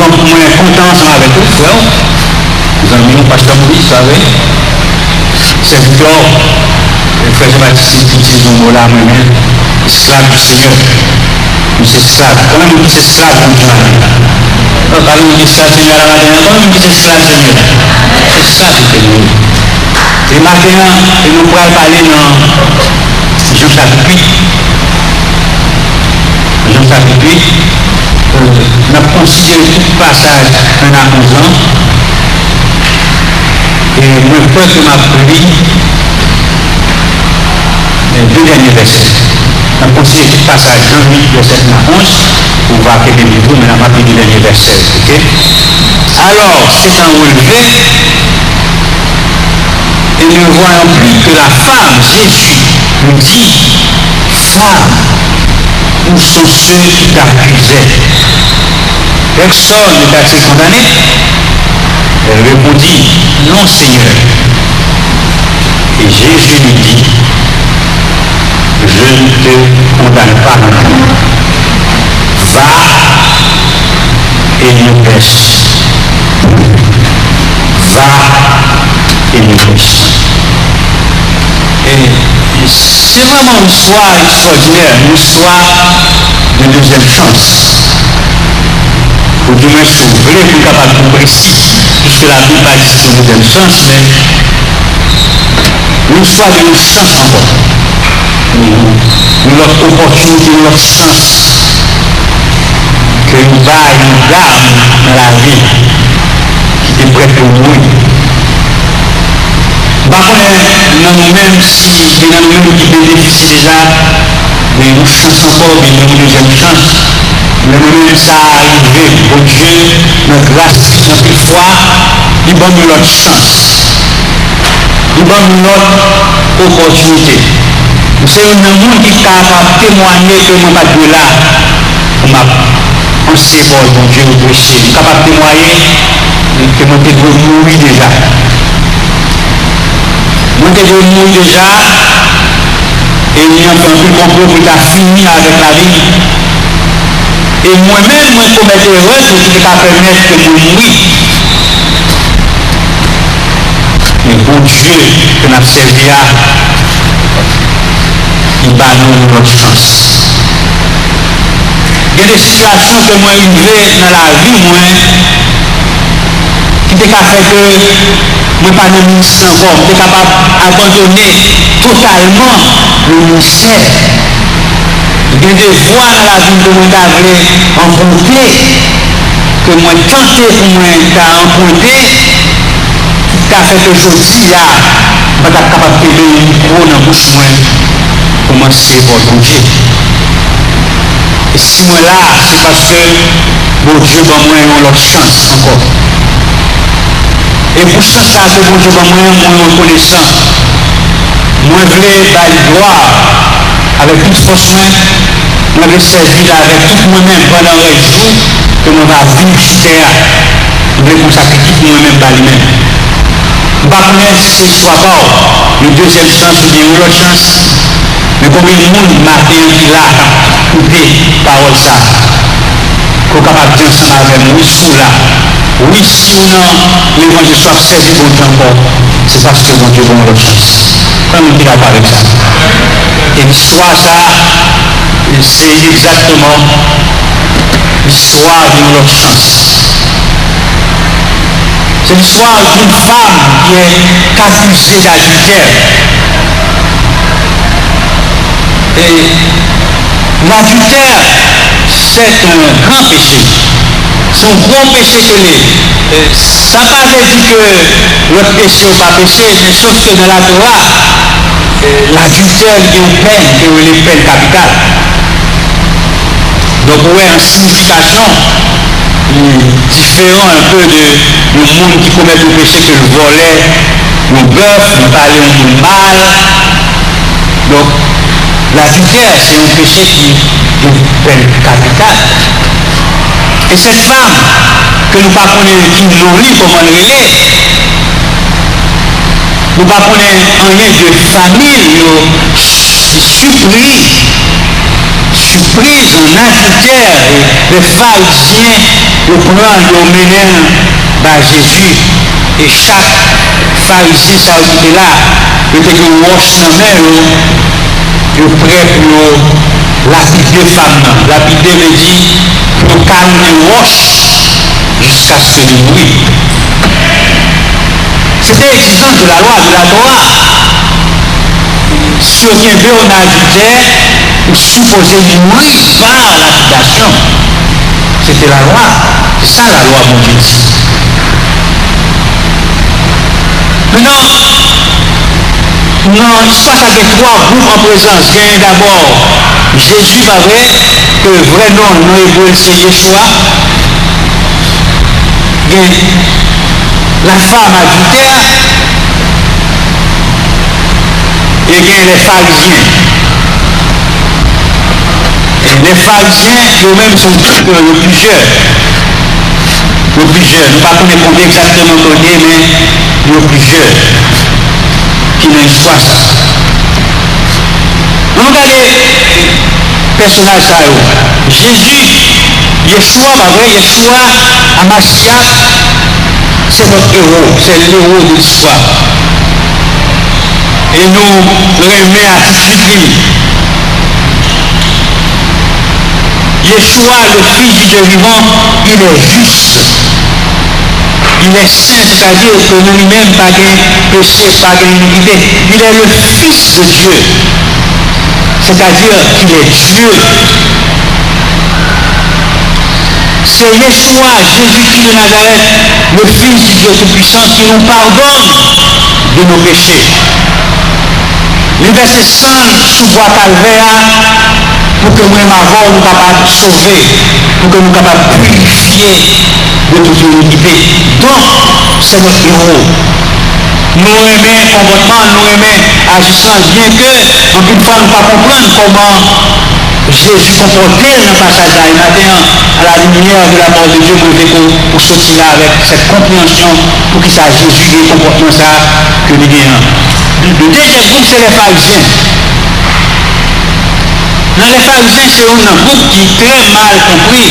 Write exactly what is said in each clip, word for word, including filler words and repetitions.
Mwen kontan ansanm avèk ou, frè w, zanmi w, pastè Moyiz, pa vre? Sèvitè w, frè Jean Baptiste, ki itilize yon mo la, mwen menm, esklav di Senyè. Nou se esklav. Konbyen moun ki se esklav Bondye maten an? Non, pa gen moun ki esklav Senyè la maten an. Konbyen moun ki se esklav Senyè? Se sa ki fè nou. E maten an, e nou pral pale nan Jan chapit uit. Jan chapit uit, euh, n ap konsidere tout pasaj un a onz lan. E mwen kwè ke m ap li, euh, de dènye vèsè. N ap konsidere tout pasaj Jan uit, vèsè un a onz. Ou va kenbe liv ou, men n ap li de dènye vèsè, oke? Alors, s'étant relevé, et ne voyant plus que la femme, Jésus lui dit, Femme, où sont ceux qui t'accusaient? Personne ne t'a-t-il condamné? Elle répondit, Non, Seigneur. Et Jésus lui dit, Je ne te condamne pas non plus. Va et ne pèche plus. Va et ne pèche plus. E se vrèman yon istwa ekstraòdinè, yon istwa de dezyèm chans. Oudimwen, si w vle, pou n kapab pi presi, piske Labib pa di se yon dezyèm chans, men yon istwa de yon chans ankò. Yon lòt opòtinite, yon lòt chans ke yo bay yon dam nan lavi ki te prèt pou mouri. M pa konnen nan nou menm si gen nan nou menm ki benefisye deja de yon chans ankò, oubyen de yon dezyèm chans. Men mwen menm, sa rive m. Bondye, nan gras li, nan pil fwa, li ban m yon lòt chans. Li ban m yon lòt opòtinite. M se youn nan moun ki kapab temwaye ke mwen pa t dwe la pou m ap anseye pawòl Bondye ou preche. M kapab temwaye ke mwen te dwe mouri deja. Mwen te dwe mouri deja, Ènmi an fè anpil konplo pou l ta fini avèk lavi m. E mwen menm, mwen komèt erè tou ki te ka pèmèt ke mwen mouri. Men Bondye ke n ap sèvi a, li ba nou yon lòt chans. Gen de sitiyasyon ke mwen rive nan lavi mwen ki te ka fè ke mwen pa nan ministè ankò, m te kapab abandone totalman le ministè. Gen de vwa nan lavi m ke mwen ta vle rankontre, ke mwen tante pou mwen ta rankontre, ki ta fè ke jodi a, m pa t ap kapab kenbe yon mikwo nan bouch mwen pou m anseye pawòl Bondye. E si mwen la, se paske Bondye ban mwen yon lòt chans ankò. E pou chans sa ke Bondye ban mwen, mwen rekonesan. Mwen vle ba li glwa avèk tout fòs mwen. Mwen vle sèvi l avèk tout mwen menm pandan rès jou ke mwen va viv sou tè a. Mwen vle konsakrifye mwen menm ba li menm. M pa konnen si se istwa pa w, yon dezyèm chans oubyen yon lòt chans, men konbyen moun maten an ki la k ap koute pawòl sa a? Ke w kapab di ansanm avè m, wi, si w la, wi, si w nan levanjil, si w ap sèvi Bondye ankò, se paske Bondye ba w yon lòt chans. Konbyen moun ki dakò avèk sa? E istwa sa a, se egzakteman istwa de yon lòt chans. C'est l'histoire d'une femme qui est accusée d'adultère. Et l'adultère, c'est un grand péché. Se yon gwo peche ke l ye. E sa pa vle di ke lòt peche yo pa peche, men sòf ke nan Latora, e, ladiltè, li gen yon pèn ke yo rele pèn kapital. Donk, ou wè, an siyifikasyon, li diferan enpe de yon moun ki komèt yon peche ke l vòlè yon bèf, li pale yon moun mal. Donk, ladiltè, se yon peche ki gen pèn kapital. E cette femme, ke nou pa konnen ki non li, kòman l rele, nou pa konnen anyen de fanmi l, yo, surpris, surprise en adultère, les Pharisiens Yo pran l, yo mennen l ba Jezi. E chak Farizyen sa yo ki te la, yo te gen yon wòch nan men yo, yo prè pou yo lapide fanm nan. Lapide vle di pou yo kalone wòch jiskaske li mouri. Se te egzijans de la lwa, de la Tora. Si yo kenbe w nan adiltè, ou sipoze mouri pa lapidasyon. Se te lalwa. Se sa lalwa Bondye di. Mentnan, nan istwa sa, gen twa gwoup an prezans. Gen dabò Jezi, pa vre, ke vrè non l nan ebre l se Yeshua. Gen la femme adultère, e gen les Pharisiens. Les Pharisiens, yo menm, se yon gwoup, yo plizyè. Yo plizyè. Nou pa konnen konbyen egzakteman ke yo te ye, men yo plizyè ki nan istwa sa. Ann nou gade pèsonaj sa yo. Jezi, Yeshua, pa vre, Yeshua Hamashiach, c'est notre héros, c'est l'héros de l'histoire. E nou renmen atitid li. Yeshua, le Fils du Dieu vivant, il est juste. Il est saint, c'est-à-dire que nan li menm pa gen peche, pa gen inikite. Il est le Fils de Dieu, c'est-à-dire qu'il est Dieu. Se Yeshua, Jezikri de Nazarèt, le Fils du Dieu Tout-Puissant, ki nou padone de nos péchés. Li vèse san l sou bwa Kalvè a pou ke mwen m avè w nou kapab sove, pou ke nou kapab pirifye de tout inikite. Donk, c'est notre héros. Nou renmen konpòtman l, nou renmen ajisman l, byenke anpil fwa nou pa konprann kòman Jezi konpòte l nan pasaj sa. E maten an, à la lumière de la parole de Dieu, mwen vle ke w soti la avèk cette compréhension poukisa Jezi gen konpòtman sa ke li gen an. Le deuxième groupe, c'est les Pharisiens. Nan les Pharisiens, se youn nan gwoup ki trè mal konpri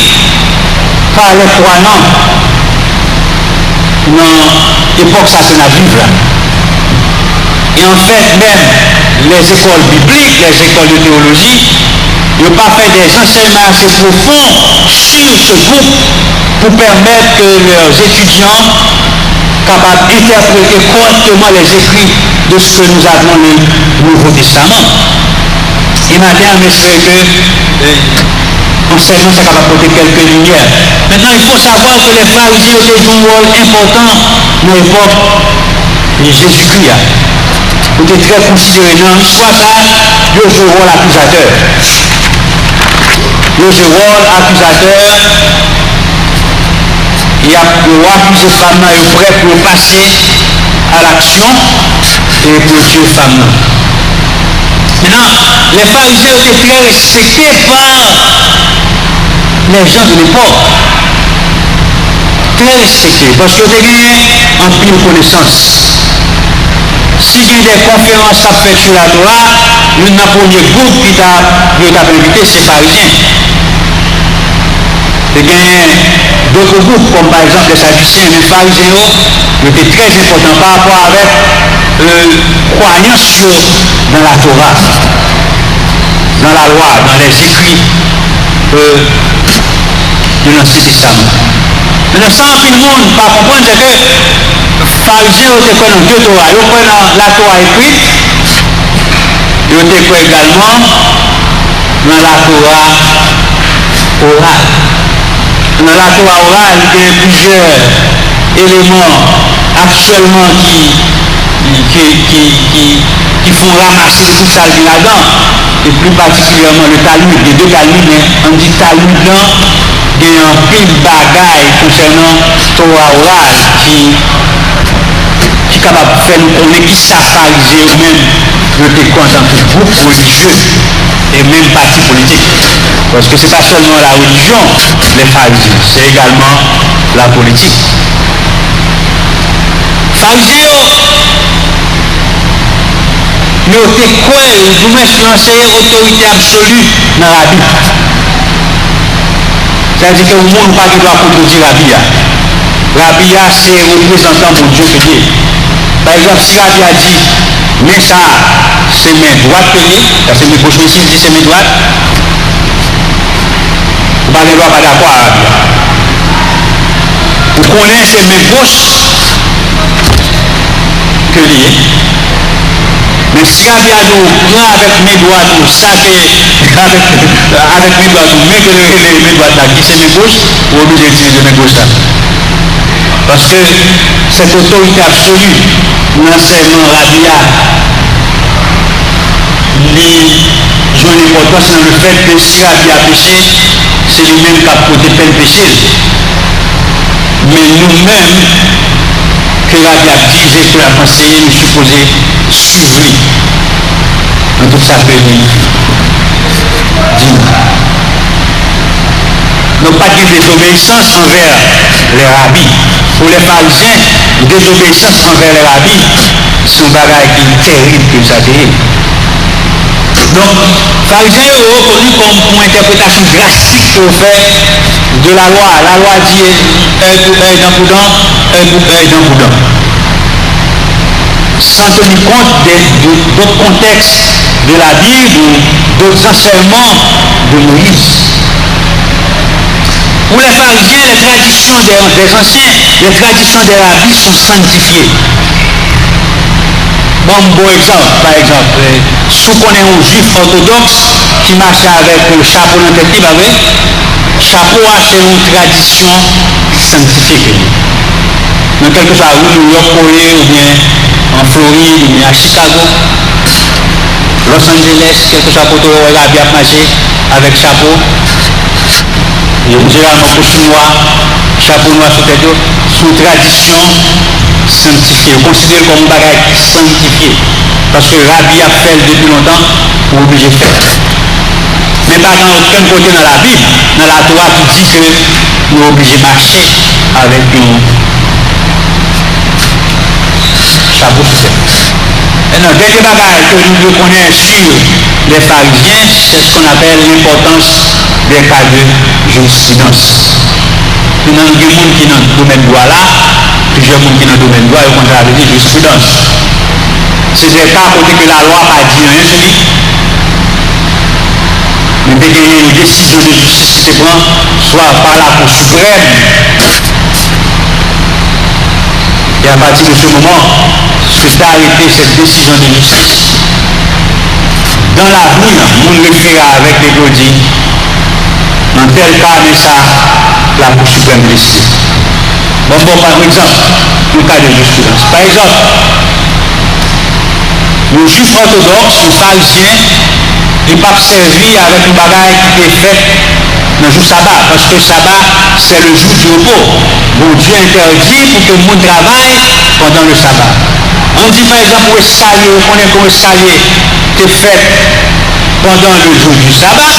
pa les croyants nan epòk sa ke n ap viv la. E anfèt, menm lèzekòl biblik, lèzekòl de teyoloji, yo pa fè des enseignements assez profonds sur ce groupe pour permettre que leurs étudiants capables d'interpréter correctement les écrits de ce que nous appelons le Nouveau Testament. E maten an, m espere ke, eh, ansèyman sa kapab pote kèlke limyè. Maintenant, il faut savoir que les Pharisiens yo te jwe yon wòl enpòtan nan epòk Jezikri a. Yo te trè konsidere nan istwa sa a, yo jwe wòl akizatè. Yo jwe wòl akizatè. Y ap, yo akize fanm nan, yo prè pou yo pase à l'action e pou yo tiye fanm nan. Mentnan, lè Farizyen yo te trè respekte pa les gens de l'époque. Trè respekte, paske yo te gen anpil konesans. Si gen de konferans k ap fèt sou Latora, youn nan premye gwoup ki t ap, yo t ap envite, se Farizyen. Te gen dòt gwoup, kòm pa egzanp lè Sadisyen, men Farizyen yo, yo te trè enpòtan pa rapò avèk, euh, kwayans yo nan Latora, nan lalwa, nan lèzekri, euh, de l'Ancien Testament. Mentnan, sa anpil moun pa konprann, se ke Farizyen yo te kwè nan de Tora. Yo kwè nan Latora ekrit, yo te kwè egalman nan Latora oral. Nan Latora oral, gen plizyè eleman aktyèlman ki, ki, ki, ki, ki fè yon ramase de tout sa l gen ladan, e pli patikilyèman le Talmud. Gen de Talmud, men ann di Talmud lan, gen anpil bagay konsènan Tora oral ki, ki kapab fè nou konnen kisa Farizyen yo menm yo te kwè antanke gwoup relijye e menm pati politik. Paske se pa sèlman la religion, les Pharisiens, c'est également la politique. Farizyen yo, yo te kwè, oudimwens yo anseye otorite absoli nan Rabi. Sa vle di ke yon moun pa gen dwa kontredire rabi a. Rabi a se reprezantan Bondye ke l ye. Pa egzanp, si rabi a di, men sa a, se men dwat ke l ye, sa se men goch li, si l di se men dwat, ou pa gen dwa pa dakò a rabi a. Ou konnen se men goch ke l ye. Men si rabi a di w pran avèk men dwat ou sa ke, avèk, avèk men dwat ou, men ke l rele men dwat la, ki se men goch, ou oblije itilize men goch la. Paske sèt otorite absoli nan ansèyman rabi a, li jwenn enpòtans nan lefèt ke si rabi a peche, se li menm k ap pote pèn peche l. Men nou menm, ke rabi ap dirije, ke l ap anseye, nou sipoze swiv li nan tout sa ke li di nou. Donk, pa t gen dezobeyisans anvè lè rabi. Pou lè Farizyen, dezobeyisans anvè lè rabi, se yon bagay ki tèrib ke sa te ye. Donk, Farizyen yo rekoni kòm yon entèpretasyon drastik ke yo fè de lalwa. Lalwa di, œil pour œil, dent pour dent, œil pour œil, dent pour dent. Sans tenir compte des, de, d'autres contextes de la Bible ou d'autres enseignements de Moïse. Pour les pharisiens, les traditions des, des anciens, les traditions des rabbis sont sanctifiées. Ban m bon egzanp, pa egzanp, eh, si w konnen yon jwif òtodòks ki mache avèk yon chapo nan tèt li, pa vre? Chapo a se yon tradisyon sanktifye ke li ye. Nan kèlkeswa ri New York ou ye, oubyen an Florid, oubyen a Chicago, Los Angeles, kèlkeswa kote w wè rabi ap mache avèk chapo, jeneralman bouch nwa, chapo nwa sou tèt yo, se yon tradisyon sanktifye. Yo konsidere l kòm yon bagay ki sanktifye. Paske rabi ap fè l depi lontan, ou oblije fè l. Men pa gen okenn kote nan Labib, nan Latora, ki di ke nou oblije mache avèk yon chapo sou tèt. Mentnan, dènye bagay ke nou dwe konnen sur les pharisiens, c'est ce qu'on appelle l'importance des cas de jurisprudence. Mentnan, gen moun ki nan domèn dwa la, plizyè moun ki nan domèn dwa, yo konn sa sa vle di, jurisprudence. Se de ka kote ke lalwa pa di anyen sou li, men te genyen yon desizyon de jistis ki te pran, swa pa Lakou Siprèm, e apati de se moman, se te arete sèt desizyon de jistis. Dan lavni an, moun refere avèk li pou yo di, nan tèl ka, men sa Lakou Siprèm deside. Bon, bon, pa egzanp, yon ka de jurisprudence. Pa egzanp, yon jwif òtodòks, yon farizyen, li p ap sèvi avèk yon bagay ki te fèt nan jou saba, paske saba, c'est le jour du repos. Bondye entèdi pou ke moun travay pandan le saba. Ann di, pa egzanp, yon eskalye, ou konnen ke yon eskalye te fèt pandan le jour du sabbat,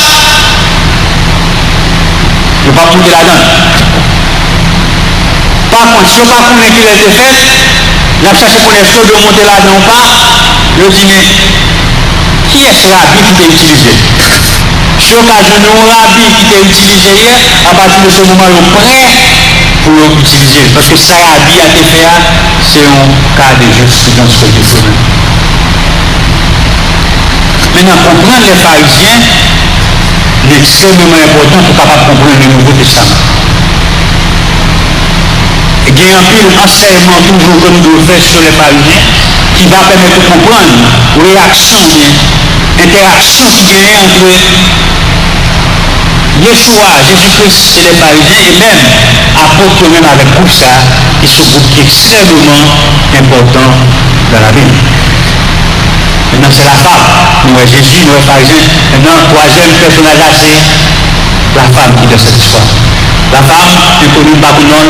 yo p ap monte ladan l. Pa kont, si yo pa konnen kilè l te fèt, y ap chache konnen èske yo dwe monte ladan ou pa. Yo di, men, kiyès rabi ki te itilize l? Si yo ka jwenn yon rabi ki te itilize l yè, apati de se moman yo prè pou yo itilize l. Paske sa rabi a te fè a, se yon ka de jurisprudence ke l te fè. Mentnan, konprann lè Farizyen, li ekstrèmeman enpòtan pou w kapab konprann le Nouvo Testaman. Gen anpil ansèyman toujou ke nou dwe fè sou lè Farizyen ki va pèmèt ou konprann reyaksyon oubyen entèraksyon ki genyen ant Yeshua, Jezi Kris, e lè Farizyen, e menm apot yo menm avèk gwoup sa a, ki se yon gwoup ki ekstrèmeman enpòtan dans la Bible. Mentnan, se la femme. Nou wè Jezi, nou wè Farizyen. Mentnan, twazyèm pèsonaj la, se la femme ki dans cette histoire. La femme, enkoni, m pa konn non l,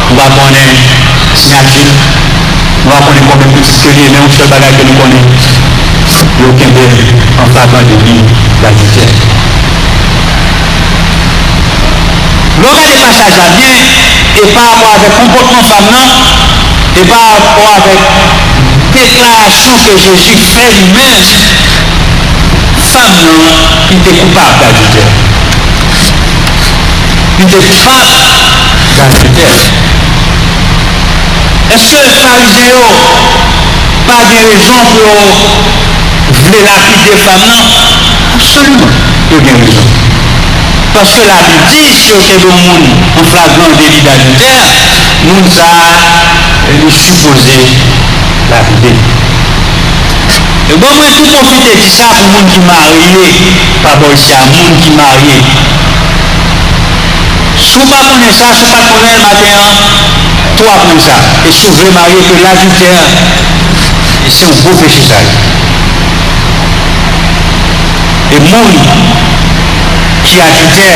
m pa konnen siyati l, m pa konnen konbyen pitit ke li ye, men yon sèl bagay ke nou konnen, yo kenbe l an flagrant délit d'adultère. Lè w gade pasaj la byen, e pa rapò avèk konpòtman fanm nan, e pa rapò avèk deklarasyon ke Jezi fè li menm, fanm nan, li te koupab d'adiltè. Li te pa adiltè. Èske Farizyen yo pa gen rezon pou yo vle lapide fanm nan? Absoliman, yo gen rezon. Paske Labib di, si yo kenbe yon moun an flagran deli dadiltè, moun sa a, li sipoze lapide. E bon, mwen tou pwofite di sa pou moun ki marye, pa bò isi a, moun ki marye. Si w pa konnen sa, si w pa t konnen l maten an, tou aprann sa. E si w vle marye, ke ladiltè, e se yon gwo peche sa ye. E moun ki adiltè,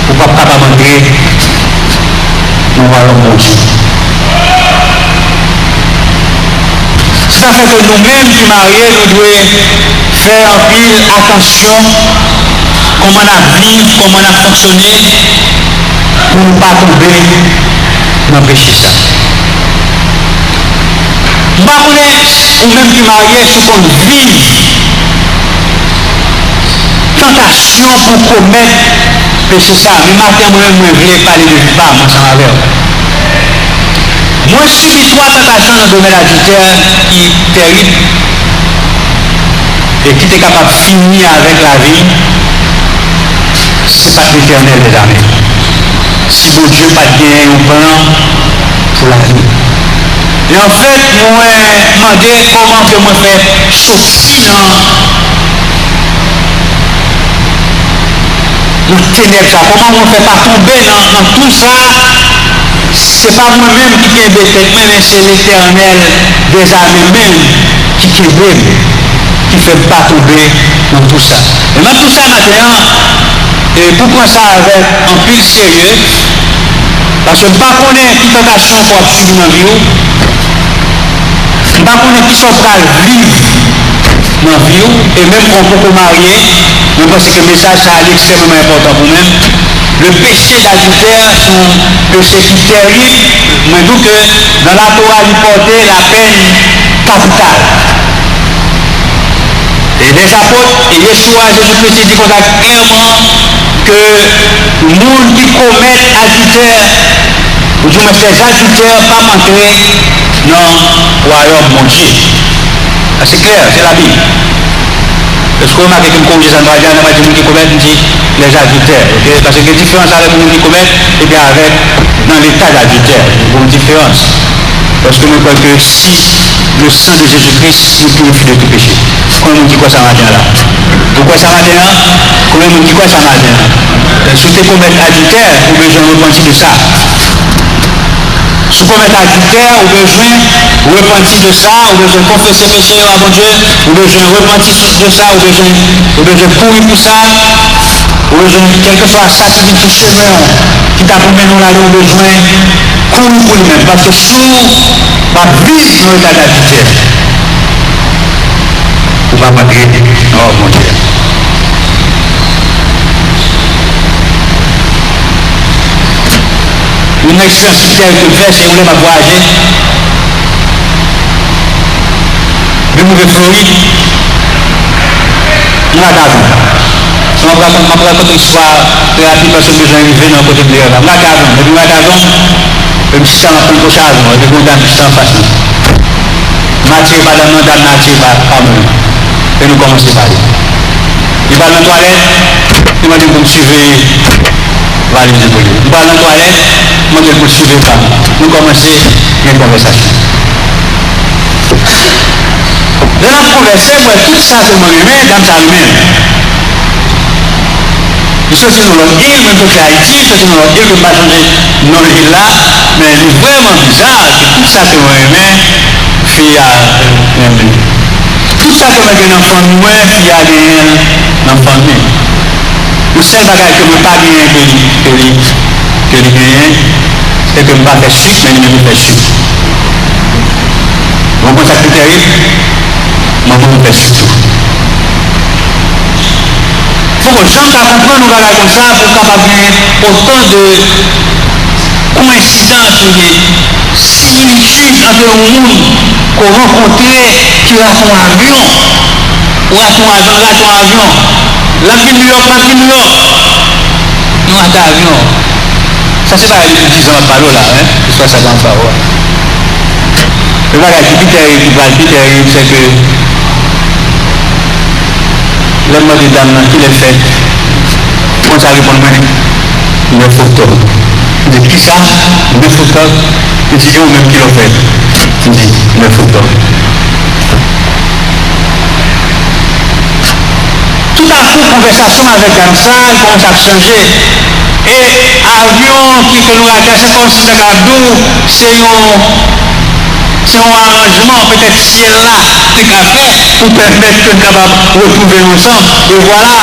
ou p ap kapab antre nan wayòm Bondye. Se sa fè ke nou menm ki marye, nou dwe fè anpil atansyon kòman n ap viv, kòman n ap fonksyone, pou nou pa tonbe nan peche sa. M pa konnen ou menm ki marye, si w konn viv tantasyon pou w komèt peche sa. Men maten an, mwen menm, mwen vle pale de vi pa m ansanm avè w. Mwen sibi twa tantasyon nan domèn adiltè ki tèrib e ki te kapab fini avèk lavi m, si se pa t Letènèl dèzame, si Bondye pa t genyen yon plan pou lavi m. E anfèt, mwen mande kòman ke mwen fè soti nan nan tenèb sa. Kòman mwen fè pa tonbe nan, nan twou sa? Se pa mwen menm ki kenbe tèt mwen, men se Letènèl dèzame menm ki kenbe m, ki fè m pa tonbe nan twou sa. E m ap di w sa maten an, e pou pran sa avèk anpil serye, paske m pa konnen ki tantasyon ke w ap sibi nan vi w. M pa konnen kisa w pral viv nan vi w, e menm kan w poko marye, mwen panse ke mesaj sa a li ekstrèmeman enpòtan pou mwen. Le péché d'adultère, se yon peche ki tèrib. Mwen di w ke nan Latora, li pòte lapèn kapital. E Lèzapot, e Yeshua, Jezi Kris, li di konsa klèman ke moun ki komèt adiltè, oudimwens lèzadiltè, p ap antre nan wayòm Bondye. Sa se klè, se Labib. Èske w remake ke m korije sa m pral di a, nan m pral di moun ki komèt, m di lèzadiltè, oke? Paske gen diferans avèk moun ki komèt, epi avèk nan leta dadiltè. Gen yon diferans. Paske mwen kwè ke si le sang de Jésus-Christ nous purifie de tout péché. Konbyen moun ki kwè sa maten an la? Ou kwè sa maten an? Konbyen moun ki kwè sa maten an? Si w te komèt adiltè, ou bezwen repanti de sa. Si w komèt adiltè, ou bezwen repanti de sa, ou bezwen konfese peche yo a Bondye, ou bezwen repanti de sa, ou bezwen, ou bezwen kouri pou sa, ou bezwen, kèlkeswa sa ki vin sou chemen w, ki ta pou mennen w la, ou bezwen kouri pou li menm. Paske si w ap viv nan eta dadiltè, ou p ap antre nan wayòm Bondye. Youn nan eksperyans ki tèrib ke m fè, se yon lè m ap vwayaje. Depi m rive Florid, m rate avyon. M ap rakon-, m ap rakonte istwa trè rapid paske m bezwen rive nan kote m te ye la. M rate avyon. Depi m rate avyon, e m chita m ap tann pwochen avyon an. Epi gen yon dam ki chita anfas mwen. M atire pa dam nan, dam nan atire pa, pa mwen. E nou kòmanse pale. Li pral nan twalèt, li mande m pou m siveye valiz li pou li. M pral nan twalèt, m mande l pou l siveye pa m. Nou kòmanse gen konvèsasyon. Lè n ap konvèse, m wè tout sa ke mwen renmen, dam sa renmen l. Li soti nan lòt il, mwen soti Ayiti, li soti nan lòt il, ke m pa sonje non il la, men li vrèman biza ke tout sa ke mwen renmen, fi a renmen. Tout sa ke mwen gen nan fanmi mwen, fi a genyen l nan fanmi l. Yon sèl bagay ke mwen pa genyen ke li, ke li, ke li genyen, se ke m pa fè sik, men li menm li fè sik. Ou konprann sa k pi tèrib? Manman m fè sik tou. Fòk ou janm ka konprann yon bagay konsa pou w kapab gen otan de koyensidans oubyen similitid ant yon moun ke w rankontre ki rate yon avyon, ou rate yon avyon, l rate yon avyon, l ap vin Nouyòk, m ap vin Nouyòk. M Mata avyon. Sa se bagay depi diz an m ap pale w la, wi. Istwa sa m ap ba w a. Yon bagay ki pi tèrib, ki pral pi tèrib, se ke lè m mande dam nan kilè l fèt, ou konn sa l reponn mwen? Nèf oktòb. M di, kisa? Nèf oktòb? Li di, e ou menm, kilè w fèt? M di, nèf oktòb. Toutakou, konvèsasyon m avèk dam sa a, li kòmanse ap chanje. E avyon ki, ke nou rate a, se kòmsi m ta ka di w, se yon, se yon aranjman, petèt syèl la te ka fè pou pèmèt ke n kapab retwouve nou ansanm. E vwala,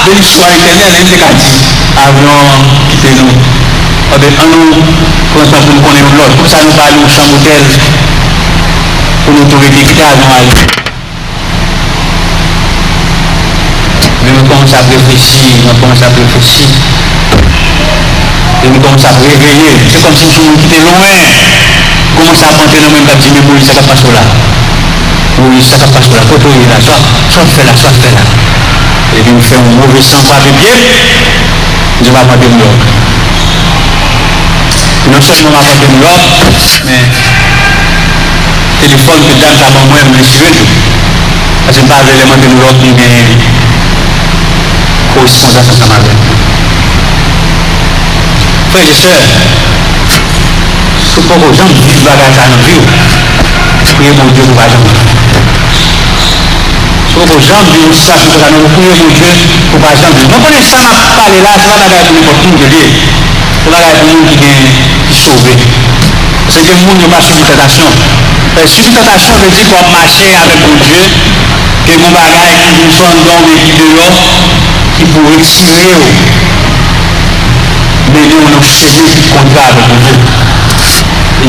benediksyon pa Letènèl, e m te ka di avyon an kite nou. Anben, ann nou pran tan pou nou konnen youn lòt. Poukisa nou pa lwe yon chanm otèl pou nou tou rete, kite avyon ale? Men mwen kòmanse ap reflechi, mwen kòmanse ap reflechi. E mwen kòmanse ap reveye. Se kòmsi m se yon moun ki te lwen. Kòmanse ap antre nan mwen, m t ap di, men Moyiz, sa k ap pase w la? Moyiz, sa k ap pase w la? Kote w ye la? Sa, sa w ap fè la? Sa w ap fè la? Epi m fè yon move san frape pye m. M di, m ap antre Nouyòk. Non sèlman m ap antre Nouyòk, men telefòn ke dam sa ban mwen, m retire l tou. Paske m pa vle lè m antre Nouyòk, m gen korespondans ansanm avè l. Frè e sè, si w poko janm viv bagay sa nan vi w, priye Bondye pou w pa janm viv. Si w poko janm viv yon sitiyasyon konsa, non, ou priye Bondye pou w pa janm viv. Mwen konnen sa m ap pale la, se pa bagay pou nenpòt moun ke l ye. Se bagay pou moun ki gen, ki sove. Paske gen moun yo pa sibi tantasyon. E sibi tantasyon vle di ke w ap mache avèk Bondye, gen yon bagay ki vin swa anndan w oubyen ki deyò, ki pou retire w, mennen w nan yon chemen ki kontrè avèk Bondye.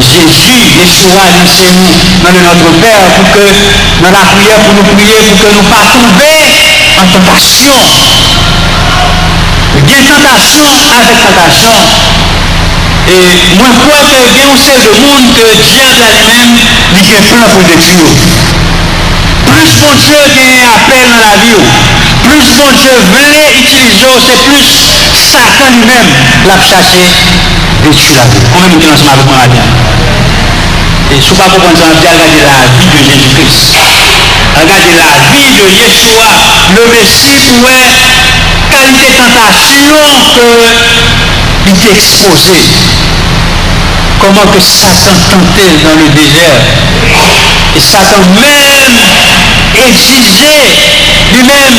Jezi, Yeshua, li anseye nou nan le Notre Père pou ke nan lapriyè pou nou priye pou ke nou pa tonbe an tantasyon. Gen tantasyon avèk tantasyon. E mwen kwè ke gen yon seri de moun ke dyab la li menm, li gen plan pou l detwi yo. Plis Bondye gen apèl nan lavi w, plis Bondye vle itilize w, se plis Satan li menm l ap chache detwi lavi w. Konbyen moun ki la ansanm avèk mwen maten an? E si w pa konprann sa m ap di, al gade lavi de Jezi Kris. Al gade lavi de Yeshua, le Mesi, pou w wè kalite tantasyon ke li te ekspoze. Kòman ke Satan tante l nan le dezè. E Satan menm egzije, li menm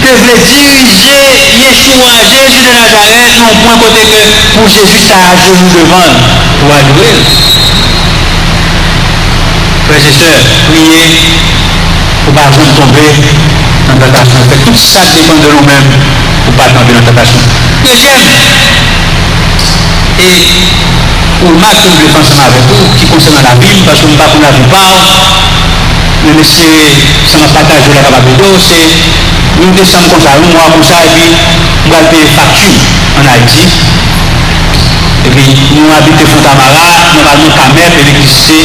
te vle dirije Yeshua, Jezi de Nazarèt, nan yon pwen kote ke pou Jezi ta ajenou devan l pou adore l. Frè e sè, priye pou w pa janm tonbe nan tantasyon. Fè tout sa k depann de nou menm pou w pa tonbe nan tantasyon. Dezyèm, e pou remak ke m vle fè ansanm avèk ou, ki konsène lavi m, paske m pa konn lavi pa w, men m espere sa m ap pataje w la kapab ede w, se yon desanm konsa, yon mwa konsa, epi m pral peye fakti ann Ayiti. Epi nou abite Fontamara, nòmalman Kamèp, elektrisite,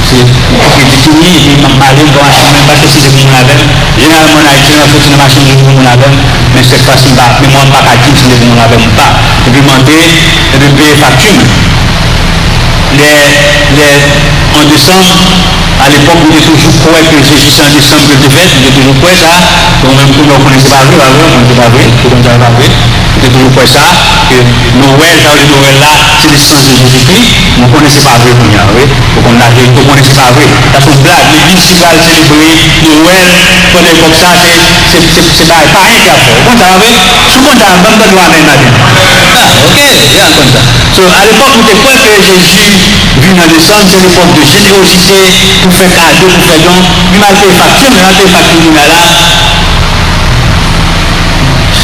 se pou kredi fini, epi m ap pale, m pran machin mwen, m pa chèche de pou moun avè m. Jeneralman, ann Ayiti, lè m ap soti nan machin, m toujou pou moun avè m, men sèt fwa si, m pa, memwa m pa ka di m si m te pou moun avè m ou pa. Epi m antre, epi m peye fakti mwen. Lè, lè, an desanm, alepòk, m te toujou kwè ke Jezi se an desanm ke l te fèt, m te toujou kwè sa. Bon, menm kounye a, ou konnen se pa vre, pa vre, ou konnen se pa vre, ou konn sa, se pa vre. M te toujou kwè sa, ke Nowèl, sa yo rele Nowèl la, se nesans de Jezikri. Nou konnen se pa vre kounye a, wi. Ou konn laverite, ou konnen se pa vre. Sa se yon blag. Legliz ki pral selebre Nowèl, pandan epòk sa, se, se, se, se bagay payen ki ap fè. Ou konn sa, pa vre? Si w konn sa, ban m tande w amèn maten. Ah, ok, ya konn sa. So, alepòk, nou te kwè ke Jezi vin an desanm, se lepòk de jenerozite, pou fè kado, pou fè don. Li mal peye fakti, men l al peye fakti kounye a la.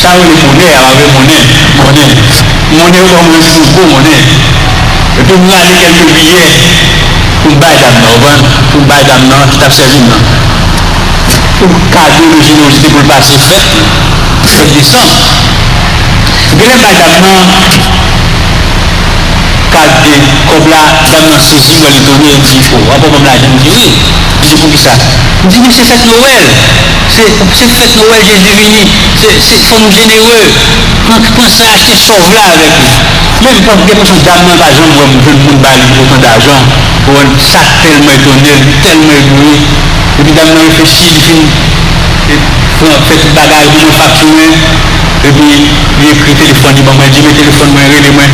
Sa yo rele monè, a, pa vre, monnen, monnen. Monnen yo ban mwen, se yon gwo monnen. Epi m rale kèlke biyè pou m bay dam nan, ou konprann? Pou m bay dam nan ki t ap sèvi m nan. Pou kado de jenerozite pou l pase fèt, fèt desanm. Epi lè m bay dam nan kad, e, kòb la, dam nan sezi, wè l etone, l di, o, w ap ban m lajan? M di, wi. Li di, poukisa? M di, men se fèt Nwèl. Se, se fèt Nwèl Jezi vini. Se, se, fò nou jenere. Pran, pran sa, achte sòv la avèk li. Men m pa gen pwoblèm, dam nan pa janm wè m jwenn moun ba li otan dajan. Ou konprann? Sa tèlman etone l, li tèlman etone. Epi dam nan reflechi, li fin, e, pran, fè tout bagay, pou mwen fakti mwen. Epi li ekri telefòn li ban mwen, li di, men telefòn mwen, rele mwen.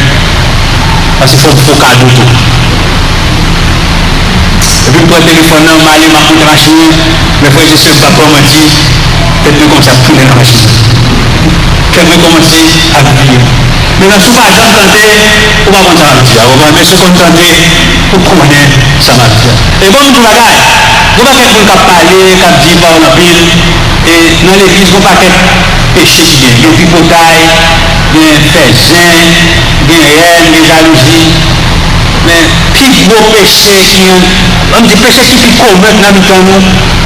Paske fò m fè w kado tou. Epi m pran telefòn nan, m ale, m ap monte machin nan. Men frè e sè, m p ap ba w manti, tèt mwen kòmanse ap tounen nan machin nan. Tèt mwen kòmanse ap vire. Mentnan, si w pa janm tante, ou pa konn sa m ap di a, ou konprann? Men si w konn tante, ou konnen sa m ap di a. E bon, m di w bagay, gen yon pakèt moun k ap pale, k ap di pawòl anpil, e nan legliz, gen yon pakèt peche ki gen. Gen tripotay, gen fè zen, gen hèn, gen jalouzi. Men, pi gwo peche ki, ann di, peche ki pi komen nan mitan nou,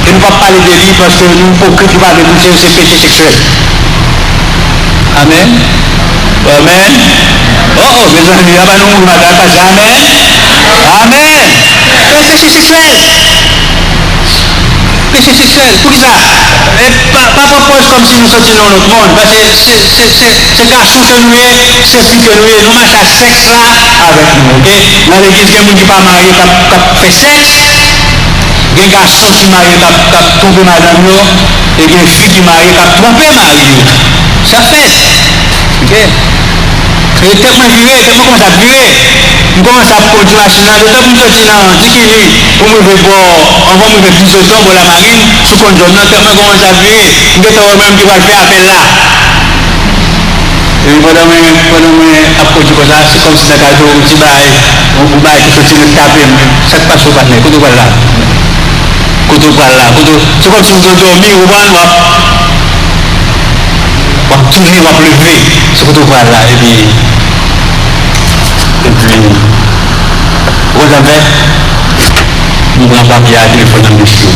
e nou p ap pale de li paske nou ipokrit, nou pa vle di se, se peche seksyèl. Amèn. Amèn. Oh, oh, mezanmi, aba nou moun madan pa di amèn. Amèn. Se peche seksyèl. Peche seksyèl. Poukisa? E pa, pa pran pòz kòmsi nou soti nan yon lòt mond. Paske se, se, se, se gason ke nou ye, se fi ke nou ye. Nou mache ak sèks la avèk nou, oke? Nan legliz, gen moun ki pa marye, k ap, k ap fè sèks. Gen gason ki marye, k ap, k ap twonpe madanm yo. E gen fi ki marye, k ap twonpe mari yo. Sa fèt. Oke? E tèt mwen vire, tèt mwen kòmanse ap vire. M kòmanse ap kondui machin nan, detan pou m soti nan Dikini pou m rive bò, anvan m rive Bizoton, bò Lamarin, sou Konn Jòn nan, tèt mwen kòmanse ap vire. M gentan wè mwen menm ki pral fè apèl la. Epi pandan mwen, pandan mwen ap kondui konsa, se kòmsi nan kado, yon ti bagay, yon, yon bagay ki soti ret tape m. Sa k pase w patnè? Kote w pral la? Kote w pral la? Kote w, se kòmsi w gen dòmi, ou konprann, w ap, w ap tounen, w ap leve. Se kote w pral la? Epi, epi, ou konn sa m fè? M pran papye a, telefòn nan, m dechire.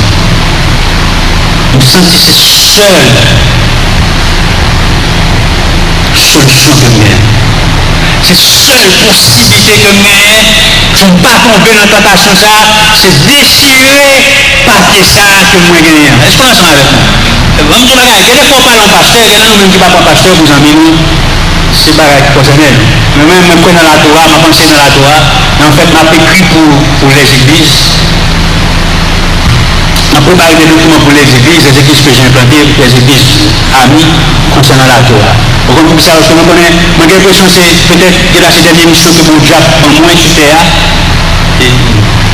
M santi se sèl solisyon ke m genyen. Se sèl posiblite ke m genyen pou m pa tonbe nan tantasyon sa a, se dechire papye sa a ke mwen genyen an. Èske w ansanm avèk mwen? Ban m di w bagay, gen de fwa w pale yon pastè, gen nan nou menm ki pa pran pastè pou zanmi nou, se bagay ki konsène nou. Mwen menm, mwen kwè nan Latora, m ap anseye nan Latora, men anfèt, m ap ekri pou, pou lèzegliz. M ap prepare de dokiman pou lèzegliz, lèzegliz ke Jan enplante, lèzegliz ami, konsènan Latora. Ou konn poukisa? Paske mwen konnen, mwen gen enpresyon se petèt, gen la se dènye misyon ke Bondye ap ban mwen sou tè a. E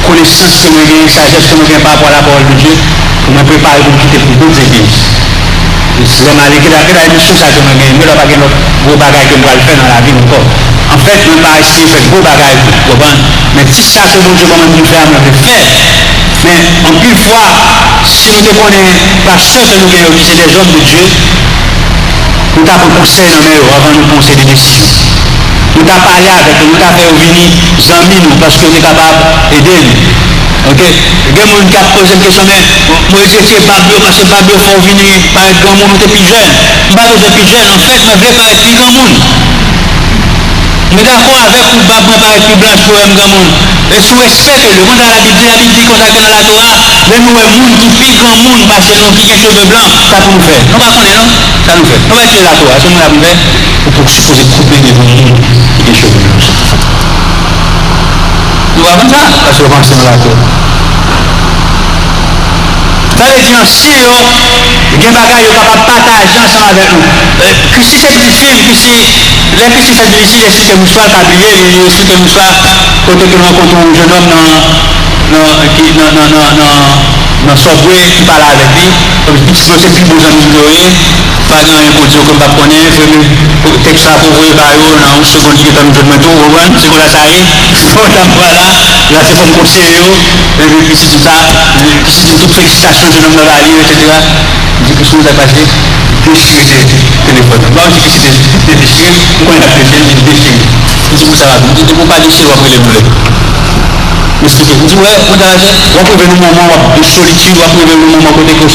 konesans ke mwen genyen, sajès ke mwen genyen pa rapò a lapawòl de Dye, pou mwen prepare pou m kite pou dòt legliz. Lè m ale, kèlkeswa misyon sa ke mwen genyen, m genlè pa gen lòt gwo bagay ke m pral fè nan lavi m ankò. Anfèt, mwen pa eseye fè gwo bagay tou, w konprann? Men ti sa ke Bondye ban mwen pou m fè a, mwen vle fè l. Men, anpil fwa, si nou te konnen pastè ke nou gen yo, ki se dèzòm de Dye, nou ta pran konsèy nan men yo anvan nou pran yon seri de desizyon. Nou ta pale avèk yo, nou ta fè yo vini zanmi nou, paske yo te kapab ede nou. Oke? Gen moun k ap poze m kesyon, men Moyiz retire bab yo, paske bab yo fè w vini parèt granmoun, ou te pi jèn. M pa bezwen pi jèn, anfèt, mwen vle parèt pi granmoun. Mwen dakò avèk ou, bab mwen parèt pi blanch pou wè m granmoun. E sou respè ke l yo. Konsa Labib di, Labib di konsa ke nan Latora, lè nou wè moun ki pi granmoun pase nou, ki gen cheve blan, sa pou nou fè? Nou pa konnen non, sa nou fè? Nou pa etidye Latora, se moun ap fè, ou pou sipoze koupe devan moun ki gen cheve blanch. Nou pa konn sa, paske yo panse nou lakay. Sa vle di, ansyen yo, gen bagay yo kapab pataje ansanm avèk nou. E, Christy se pitit fi m, Christy, lè Christy fèt vin isit, li esplike m istwa, l pa bliye, li esplike m istwa, kote ke l rankontre yon jennonm nan, nan, ki, nan, nan, nan, nan, nan subway, ki pale avèk li. Pitit mwen se pi bon zanmi m yo ye. Pa gen anyen pou di yo ke m p ap konnen. Voye m tèks la pou voye ba yo, nan yon segonn, li gentan jwenn mwen tou, ou konprann? Se konsa sa ye. Fò w ta vwala, la se fò m konseye yo. Epi pitit m sa, pitit m tout felisitasyon, jennonm nan ba li yo, etsetera. M di, "Kris, sa k pase?" Dechire te-, telefòn nan. M pa di ki se te, te dechire, m konnen l ap dechire, li dechire. M di, "Pou sa va, m di, depi w pa dechire, w ap rele m lè." M esplike. M di, "Wè, mwen ta fè, w ap rive nan moman, w ap de solitid, w ap rive nan moman kote ke w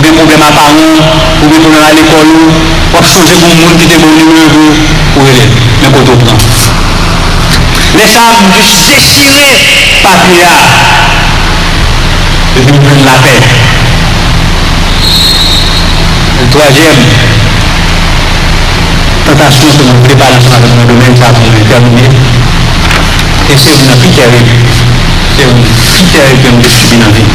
gen pwoblèm a paran w, ou gen pwoblèm a lekòl ou, w ap sonje gen yon moun ki te ba w nimewo pou, pou rele l, men kote w pran." Lè sa a, m jis dechire papye a, epi m jwenn lapè. Twazyèm tantasyon ke mwen vle pale ansanm avèk nou nan domèn sa a pou mwen tèmine, e se youn nan pi tèrib, se youn pi tèrib ke m te sibi nan vi m.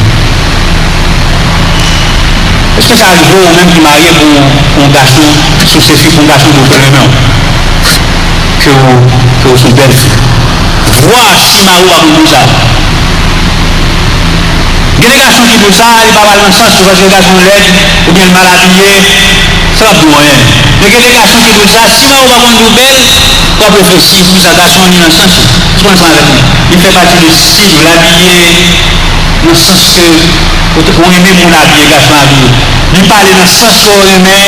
Èske sa rive w, ou menm ki marye, pou yon, pou yon gason, si w se fi, pou yon gason di w ke l renmen w, ke w, ke w se yon bèl fi? Vwa si mari w pa konn di w sa. Gen de gason ki di w sa, li pa pral nan sans ou paske gason lèd, oubyen l mal abiye, sa p ap di w anyen. Men gen de gason ki di w sa, si mari w pa konn di w bèl, w ap reflechi, poukisa gason an ni nan sans ou. Ou konn sa avèk mwen. Li fè pati de stil ou, l abiye nan sans ke ou te, ou renmen moun abiye, gason abiye. Li pale nan sans ke w renmen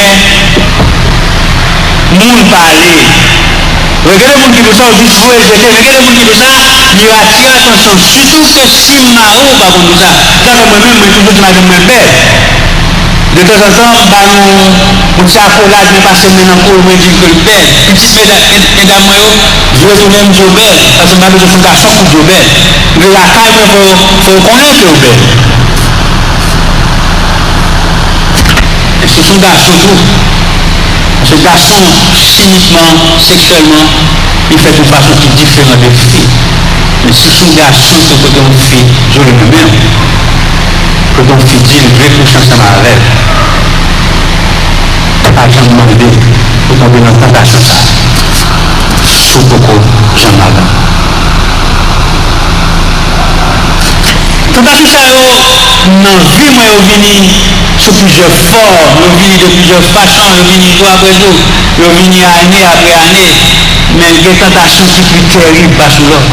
moun pale. Gen de moun ki di w sa, ou jis voye l jete, men gen de moun ki di w sa, li atire atansyon, sitou ke si mari w pa konn di w sa. Se sa fè mwen menm, mwen toujou di madanm mwen bèl. De tanzantan, m ba l yon, yon ti akolad, mwen pase men nan kou l, mwen di l ke l bèl. Pitit medam, medam mwen yo, jwe tounen, m di yo bèl, paske m pa bezwen se yon gason pou di yo bèl. Men lakay mwen, fò, fò yo konnen ke yo bèl. E si w se yon gason tou, paske gason, chimikman, seksyèlman, li fèt yon fason ki diferan de fi. Men si w se yon gason ke kote yon fi joli menm, kote yon fi di l vle kouche ansanm avè l, pa janm mande pou tonbe nan tantasyon sa a si w poko janm madanm. Tantasyon sa yo, nan vi mwen, yo vini sou plizyè fòm, yo vini de plizyè fason, yo vini jou apre jou, yo vini ane apre ane. Men gen tantasyon ki pi tèrib pase lòt.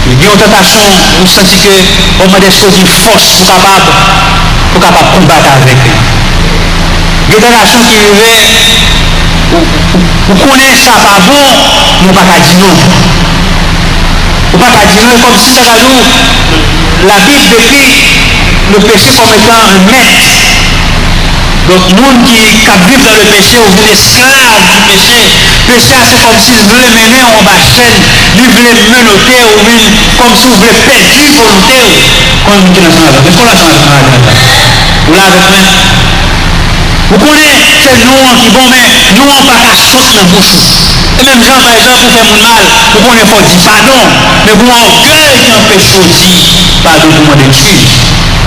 Gen yon tantasyon, ou santi ke, ou mande èske w gen fòs pou kapab, pou kapab konbat avèk li. Gen tantasyon ki rive, ou, ou, ou konnen sa pa bon, men ou pa ka di non. Ou pa ka di non, e kòmsi sa ta di w, Labib dekri le péché comme étant un maître. Donk, moun ki, k ap viv dans le péché, ou vin esklav di peche. Peche a, se kòmsi l vle mennen w anba chèn, li vle menote w, ou vin kòmsi w vle pèdi volonte w. Kòman moun ki nan san avè m? Èske w la san avè m? Ou la avèk mwen? Ou konnen se non an ki bon, men non an pa ka sot nan bouch ou. Se menm jan, pa egzanp, ou fè moun mal, ou konnen fò w di padon, men gen yon ògèy ki anpeche w di padon pou mande eskiz.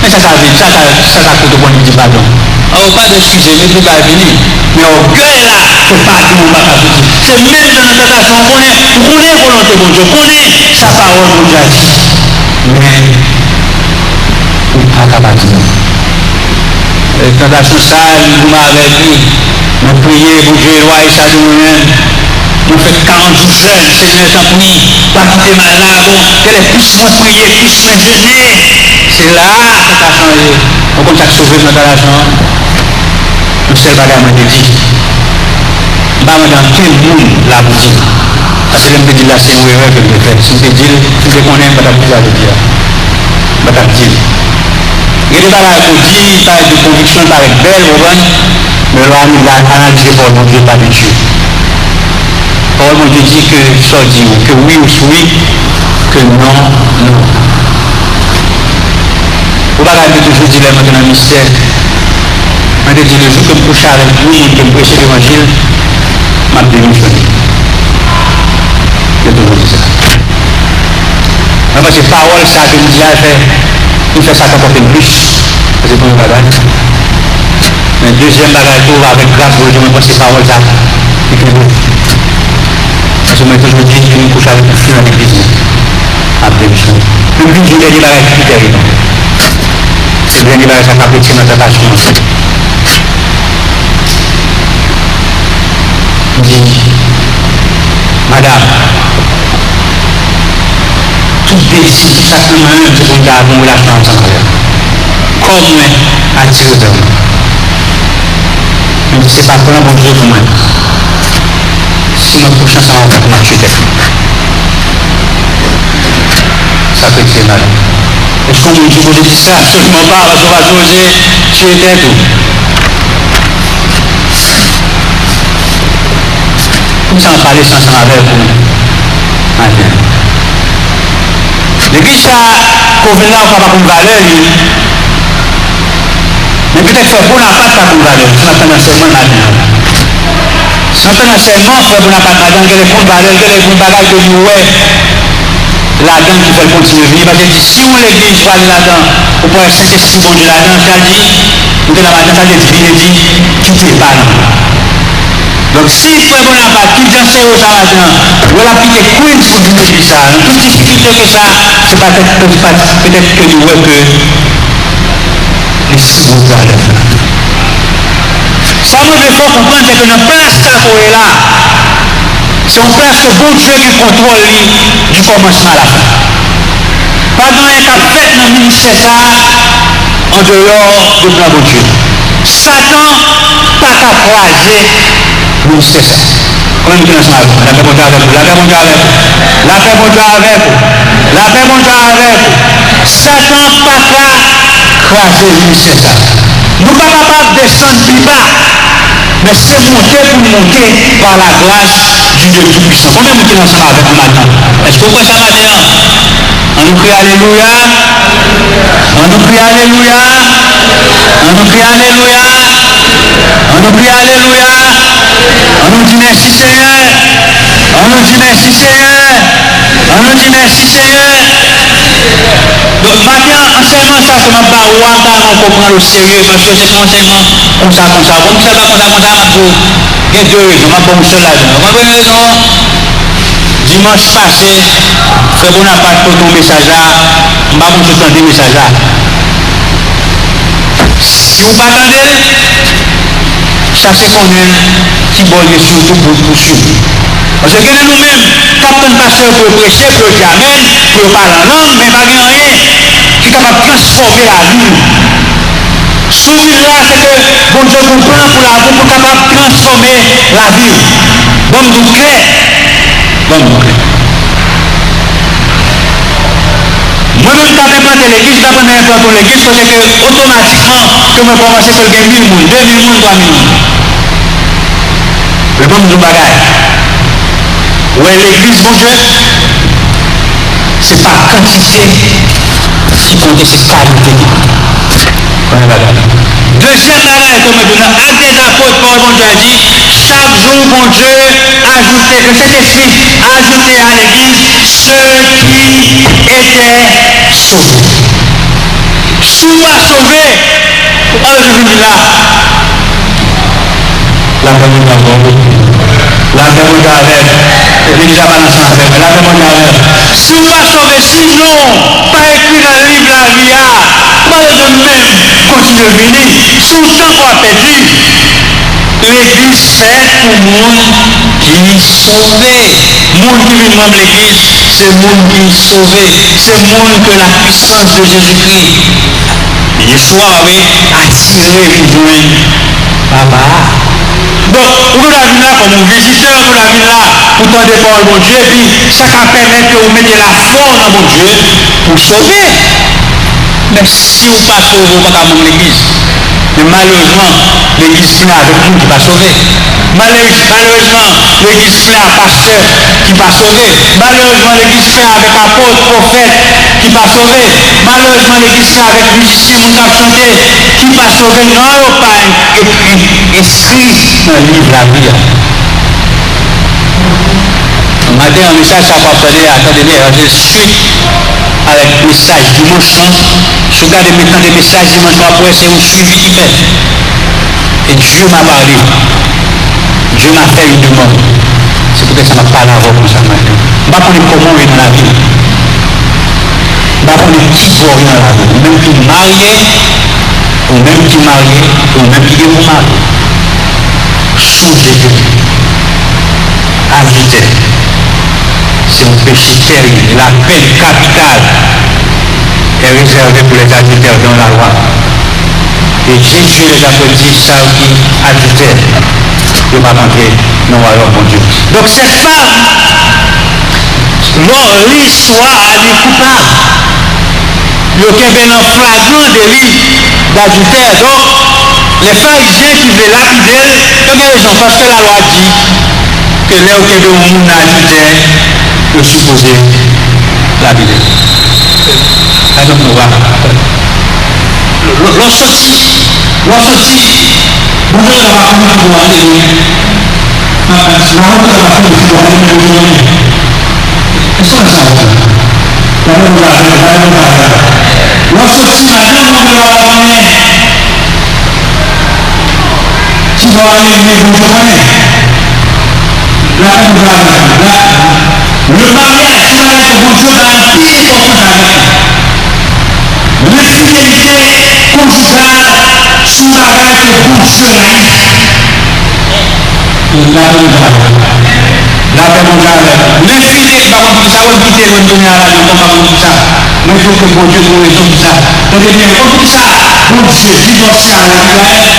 Men sa sa vle, sa sa, sa sa koute w konn di padon. An, ou padon, eskize m, epi w ka vini. Men ògèy la, se padon ou pa ka soti. Se menm jan nan tantasyon, ou konnen, ou konnen volonte Bondye, ou konnen sa pawòl Bondye a di. Men, ou pa ka pa di non. E tantasyon sa, li goumen avèk li. Mwen priye Bondye elwaye sa de mwen menm. Mwen fè karant jou jèn, Senyè, tanpri, pa kite m al la. Bon, genlè plis mwen priye, plis mwen jene, se la tantasyon an ye. Ou konn sa k sove m nan tantasyon an? Yon sèl bagay mwen te di, m pa mande ankenn moun la pou di l. Paske lè m te di l la, se yon erè ke m te fè. Si m te di l, si m te konnen, m pa t ap di sa jodi a. M pa t ap di l. Gen de bagay pou di, li parèt de konviksyon, li parèt bèl, ou konprann? Men lè w analize pawòl Bondye, pa de Dye. Pawòl Bondye di ke sa w di wi, ke wi ou se wi, ke non, non. Ou pa ka di toujou di lè mwen te nan ministè. Mwen te di, lejou ke m kouche avèk yon moun ke m preche levanjil, m ap demisyone. Yo toujou di sa. Mwen panse pawòl sa ke m di a fè, li fè sa k ap pote m plis. Sa se premye bagay. Men dezyèm bagay tou, avèk gras Bondye, mwen panse pawòl sa, li kenbe. Paske mwen toujou di, si m kouche avèk yon fi nan legliz mwen, m ap demisyone. Men m vin di yon dènye bagay ki pi tèrib ankò. Se dènye bagay sa k ap retire m nan tantasyon an. M di, madanm, tout dezi, sa k nan mwen menm, se pou m ta gen yon relasyon ansanm avè w. Kò mwen atire vè w. Men se pa plan Bondye pou mwen. Si mwen kouche ansanm avè w, m ap tiye tèt mwen. Sa k retire m ladan. Èske yon moun sipoze di sa? Absoliman pa, paske w pa sipoze tiye tèt ou. Poukisa m ap pale sa ansanm avè w maten an? Legliz sa, Covenant, ou ka pa konn valè li. Men petèt frè Bonapat pa konn valè l, si n ap tann ansèyman maten an. Si n ap tann ansèyman frè Bonapat maten an, gen lè l konn valè l, gen lè l gen yon bagay ke li wè ladan l ki fè l kontinye vini, paske l di, si yon legliz ou ale ladan, ou pral wè Sentespri Bondye ladan, sa l di, m te la maten, sa l te di, li te di, kite pa non. Donk, si frè Bonapat ki te anseye w sa maten an, wè l ap kite Queens pou l vin legliz sa a, nan tout difikilte ke sa, se pa tèt, se pa petèt ke li wè ke li si bon travay. Sa mwen vle fè w konprann, se ke nan plas sa ke w ye la, se yon plas ke Bondye gen kontwòl li, du kòmansman a la fen. Pa gen anyen k ap fèt nan ministè sa a andeyò de plan Bondye. Satan pa ka kraze ministè sa a. Konbyen moun ki ansanm avè m? Lapè Bondye avèk ou, lapè Bondye avèk ou, lapè Bondye avèk ou, lapè Bondye avèk ou. Satan pa ka kraze ministè sa a. Nou pa kapab desann pi ba, men se monte pou n monte par la grâce du Dieu Tout-Puissant. Konbyen moun ki ansanm avèk mwen maten an? Èske w kwè sa maten an? An nou kriye alelouya! An nou kriye alelouya! An nou kriye alelouya! An nou kriye alelouya! An nou di mèsi Senyè! An nou di mèsi Senyè! An nou di mèsi Senyè! Donk, maten an, ansèyman sa ke m ap ba ou a, m ta renmen w konprann l oserye, paske se te yon ansèyman konsa, konsa. Bon, m sèl pa konsa, konsa, m ap di w, gen de rezon, m ap ba w yon sèl ladan yo. Konn premye rezon an? Dimanch pase, frè Bonapat pote yon mesaj la, m pa konn si w tande mesaj la. Si w pa tande l, chache konnen ki bò l ye, sitou pou, pou swiv li. Paske gen de nou menm k ap tann pastè yo pou yo preche, pou yo di amèn, pou yo pale an lang, men pa gen anyen ki kapab transfòme lavi nou. Si w vin la, se ke Bondye gen yon plan pou lavi w, pou l kapab transfòme lavi w. Ban m di w klè. Ban m di w klè. Mwen menm, m t ap enplante legliz, m t ap annik enplante yon legliz kote ke otomatikman ke mwen kòmanse fè l gen mil moun, de mil moun, twa mil moun. Men ban m di w yon bagay. Ou wè legliz Bondye, se pa kantite ki konte, se kalite ki konte. Premye bagay. Dezyèm bagay ke mwen di w nan Actes des Apôtres, pawòl Bondye a di, chak jou Bondye ajoute, ke Sentespri ajoute à l'église ceux qui étaient sauvés. Si w pa sove, ou pa bezwen vin la. Lapè Bondye avè w. Lapè Bondye avè w. Legliz la pa ansanm avè mwen. Lapè Bondye avè w. Si w pa sove, si non w pa ekri nan liv lavi a, pa bezwen menm kontinye vini. Si w tankou w ap pèdi, legliz fèt pou moun ki sove. Moun ki vin manm legliz, se moun ki sove. Se moun ke la puissance de Jésus-Christ, Yeshua, wi, atire vin jwenn Papa a. Donk, ou gen dwa vin la kòm yon vizitè, ou gen dwa vin la pou tande pawòl Bondye, epi sa ka pèmèt ke ou mete lafwa w nan Bondye pou w sove. Men si w pa sove, ou pa ka manm legliz. Men malerezman, legliz plen avèk moun ki pa sove. Malere-, malerezman, legliz plen ak pastè ki pa sove. Malerezman, legliz plen avèk apot, pwofèt ki pa sove. Malerezman, legliz plen avèk mizisyen, moun k ap chante, ki pa sove. Non, yo pa en-, ekri, enskri nan liv lavi a. Maten an, mesaj sa w ap tande a, tande byen, paske swit avèk mesaj dimanch lan. Si w gade, men tande mesaj dimanch lan, w ap wè se yon swivi ki fèt. Et Dieu m'a parlé. Dieu m'a fait une demande. Se poutèt sa m ap pale avè w konsa maten. M pa konnen kòman w ye nan lavi. M pa konnen ki bò w ye nan lavi. Ou menm ki marye, ou menm ki marye, ou menm ki gen pou marye. Sonje ke adiltè se yon peche tèrib. La peine capitale est réservée pour les adultères dans la loi. Et Jésus les a prédits, sa yo ki adiltè, yo p ap antre nan wayòm Bondye. Donk, cette femme, lè w li istwa a, li koupab. Yo kenbe l an flagran deli dadiltè. Donk, lè Farizyen ki vle lapide l, yo gen rezon, paske lalwa di ke lè yo kenbe yon moun adiltè, yo sipoze lapide l. Gade yon mo a. Lè, lè w soti W ap soti, Bondye ka pa konnen pou w ale lwen. Nan wout la, pa konnen pou w ale lwen. Èske w wè sa w ap fè? Gade moun la, gade moun la. W ap soti, madanm ou menm pa konnen. Si w ale lwen, Bondye konnen. Gade moun la, gade. Le mariage, se bagay ke Bondye bay pi enpòtans avèk li. Lenfidelite konjigal se yon bagay ke Bondye rayi. Lapè Bondye avè w. Lapè Bondye avè w. Lenfidel, m pa konn poukisa w ap kite mwen tounen a lajan, m pa konn poukisa. Mwen kwè ke Bondye gen rezon pou sa. Tande byen, konn poukisa Bondye divòse avèk Izrayèl?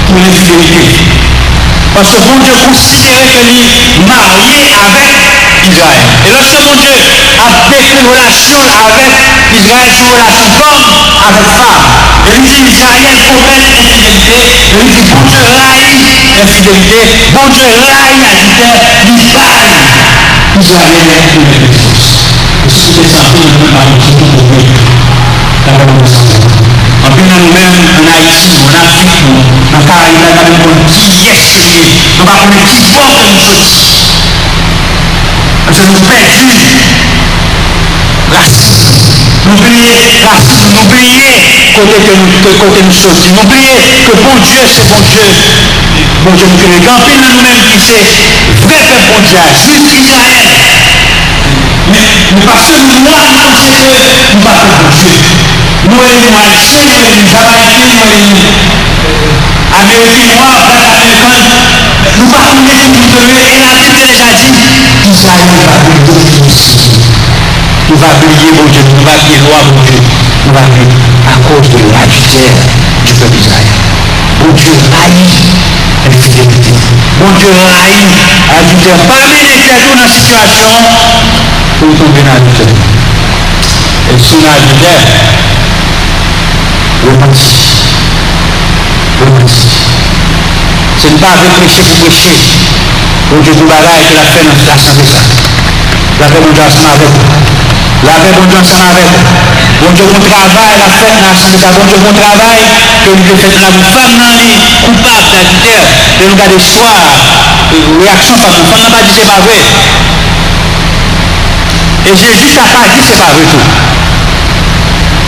Pou lenfidelite. Paske Bondye konsidere ke li marye avèk Izrayèl. E lòske Bondye ap dekri relasyon l avèk Izrayèl, se yon relasyon dòm avèk fanm. E li di Izrayèl komèt enfidelite, e li di Bondye rayi enfidelite, Bondye rayi adiltè, li bay Izrayèl yon lèsons. Èske w te santi w menm pa yon ti bout de vre? Anpil nan nou menm, ann Ayiti nou, ann Afrik nou, nan Karayib la, nou pa menm konn kiyès nou ye. Nou pa konnen ki bò ke nou soti. Paske nou pèdi rasis. Nou bliye rasis nou. Nou bliye kote ke nou, ke kote nou soti. Nou bliye ke Bondye se Bondye. Bondye nou kenbe. Gen anpil nan nou menm ki se vrè pèp Bondye a, Jwif, Izrayèl. Men, men paske nou nwa, nou panse ke nou pa pèp Bondye. Nou rele nou Ayisyen, nou rele nou Jamayiken, nou rele nou Ameriken nwa, Black American. Nou pa konnen ki moun ke nou ye. E Labib deja di, Izrayèl va bliye ki moun yo ye. Nou va bliye Bondye nou, nou va bliye lwa Bondye, nou va bliye akoz de ladiltè du pèp Izrayèl. Bondye rayi enfidelite. Bondye rayi adiltè. Pa mennen tèt ou nan sitiyasyon pou w tonbe nan adiltè. E si w nan adiltè, repanti. Repanti. Se n pa vle preche pou preche. Bondye gon bagay ke l ap fè nan asanble sa. Lapè Bondye ansanm avèk ou. Lapè Bondye ansanm avèk ou. Bondye gon travay l ap fè nan asanble sa. Bondye gon travay ke li vle fè nan lavi fanm nan, li koupab, adiltè. Lè nou gade istwa, reyaksyon fanm nan, fanm nan pa di se pa vre. E Jezi ta pa di se pa vre tou.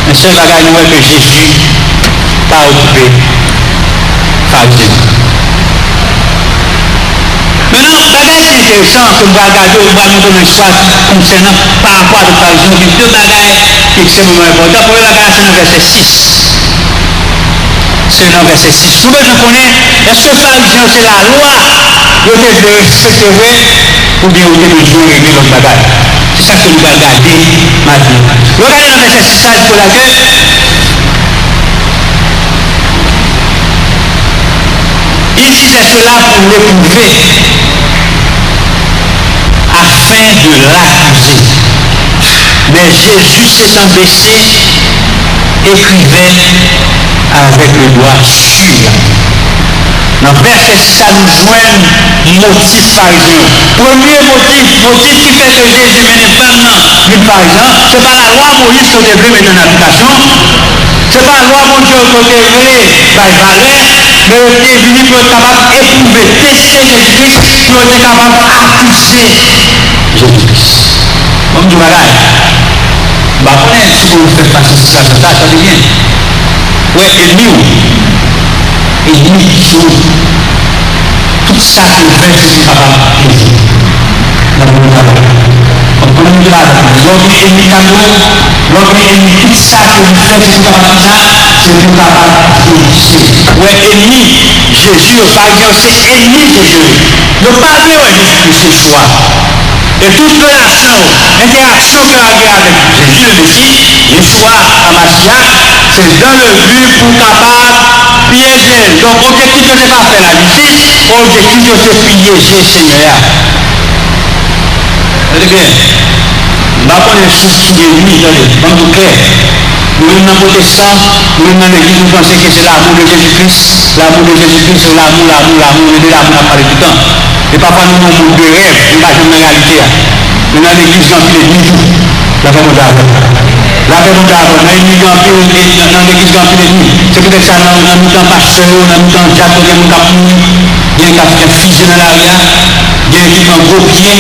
Men sèl bagay nou wè ke Jezi pa okipe Farizyen. Mentnan, bagay ki enteresan ke m pral gade, m pral montre nou istwa konsènan, pa rapò avèk Farizyen yo, gen de bagay ki ekstrèmeman enpòtan. Premye bagay la, se nan vèsè sis. Se nan vèsè sis. Nou bezwen konnen, èske Farizyen yo se lalwa yo te vle respekte vre, oubyen yo te bezwen regle lòt bagay? Se sa ke nou pral gade maten an. Lè w gade nan vèsè sis la, li di konsa ke, il disait cela pour l'éprouver, afin de l'accuser. Mais Jésus s'étant baissé, écrivait avec le doigt sur la main. Nan vèsè sis la, nou jwenn motif Farizyen yo. Premye motif, motif ki fè ke Jezi mennen fanm nan vin Farizyen an, se pa lalwa Moyiz ke yo te vle mete an aplikasyon, se pa lwa Bondye yo ke yo te vle bay valè, men yo te vini pou yo kapab epwouve, teste Jezi Kris, pou yo te kapab akize Jezi Kris. Ban m di w bagay. M pa konnen si w fè fas a sitiyasyon sa, tande byen. Wè ènmi w. Ènmi w, se ou. Tout sa ke w fè, se pou kapab plezi. Nan moun nan. Konprann m la, lè w gen ènmi k ap jwe w, lè w gen ènmi, tout sa ke w fè, se pou kapab ki sa, se pou kapab plezi. Wè ènmi Jezi yo, Farizyen yo, se ènmi Jezi yo ye. Yo pa vle wè Jezi Kris, Yeshua. E tout relasyon, entèraksyon ke w ap gen avèk Jezi, Mesi, Yeshua, Hamashiach, se dans le but pou kapab pyeje l. Donk, objektif yo se pa fè lavizit, objektif yo se pyeje Senyè a. Tande byen. M pa konnen sou ki ènmi, tande, ban m tou klè. Nou menm nan pwotestan, nou menm nan legliz, nou panse ke se l'amour de Jésus-Christ, l'amour de Jésus-Christ, se lanmou, lanmou, lanmou, rele lanmou n ap pale toutan. E pafwa nou nan yon mond de rèv, nou pa janm nan reyalite a. Men nan legliz, gen anpil ènmi tou. Lapè Bondye avè w. Lapè Bondye avè w. Nan legliz gen anpil, nan, nan legliz gen anpil ènmi. Se poutèt sa, nan, nan mitan pastè yo, nan mitan dyak yo, gen moun k ap mouri, gen k ap fè fize nan lari a, gen ki pran gwo pye.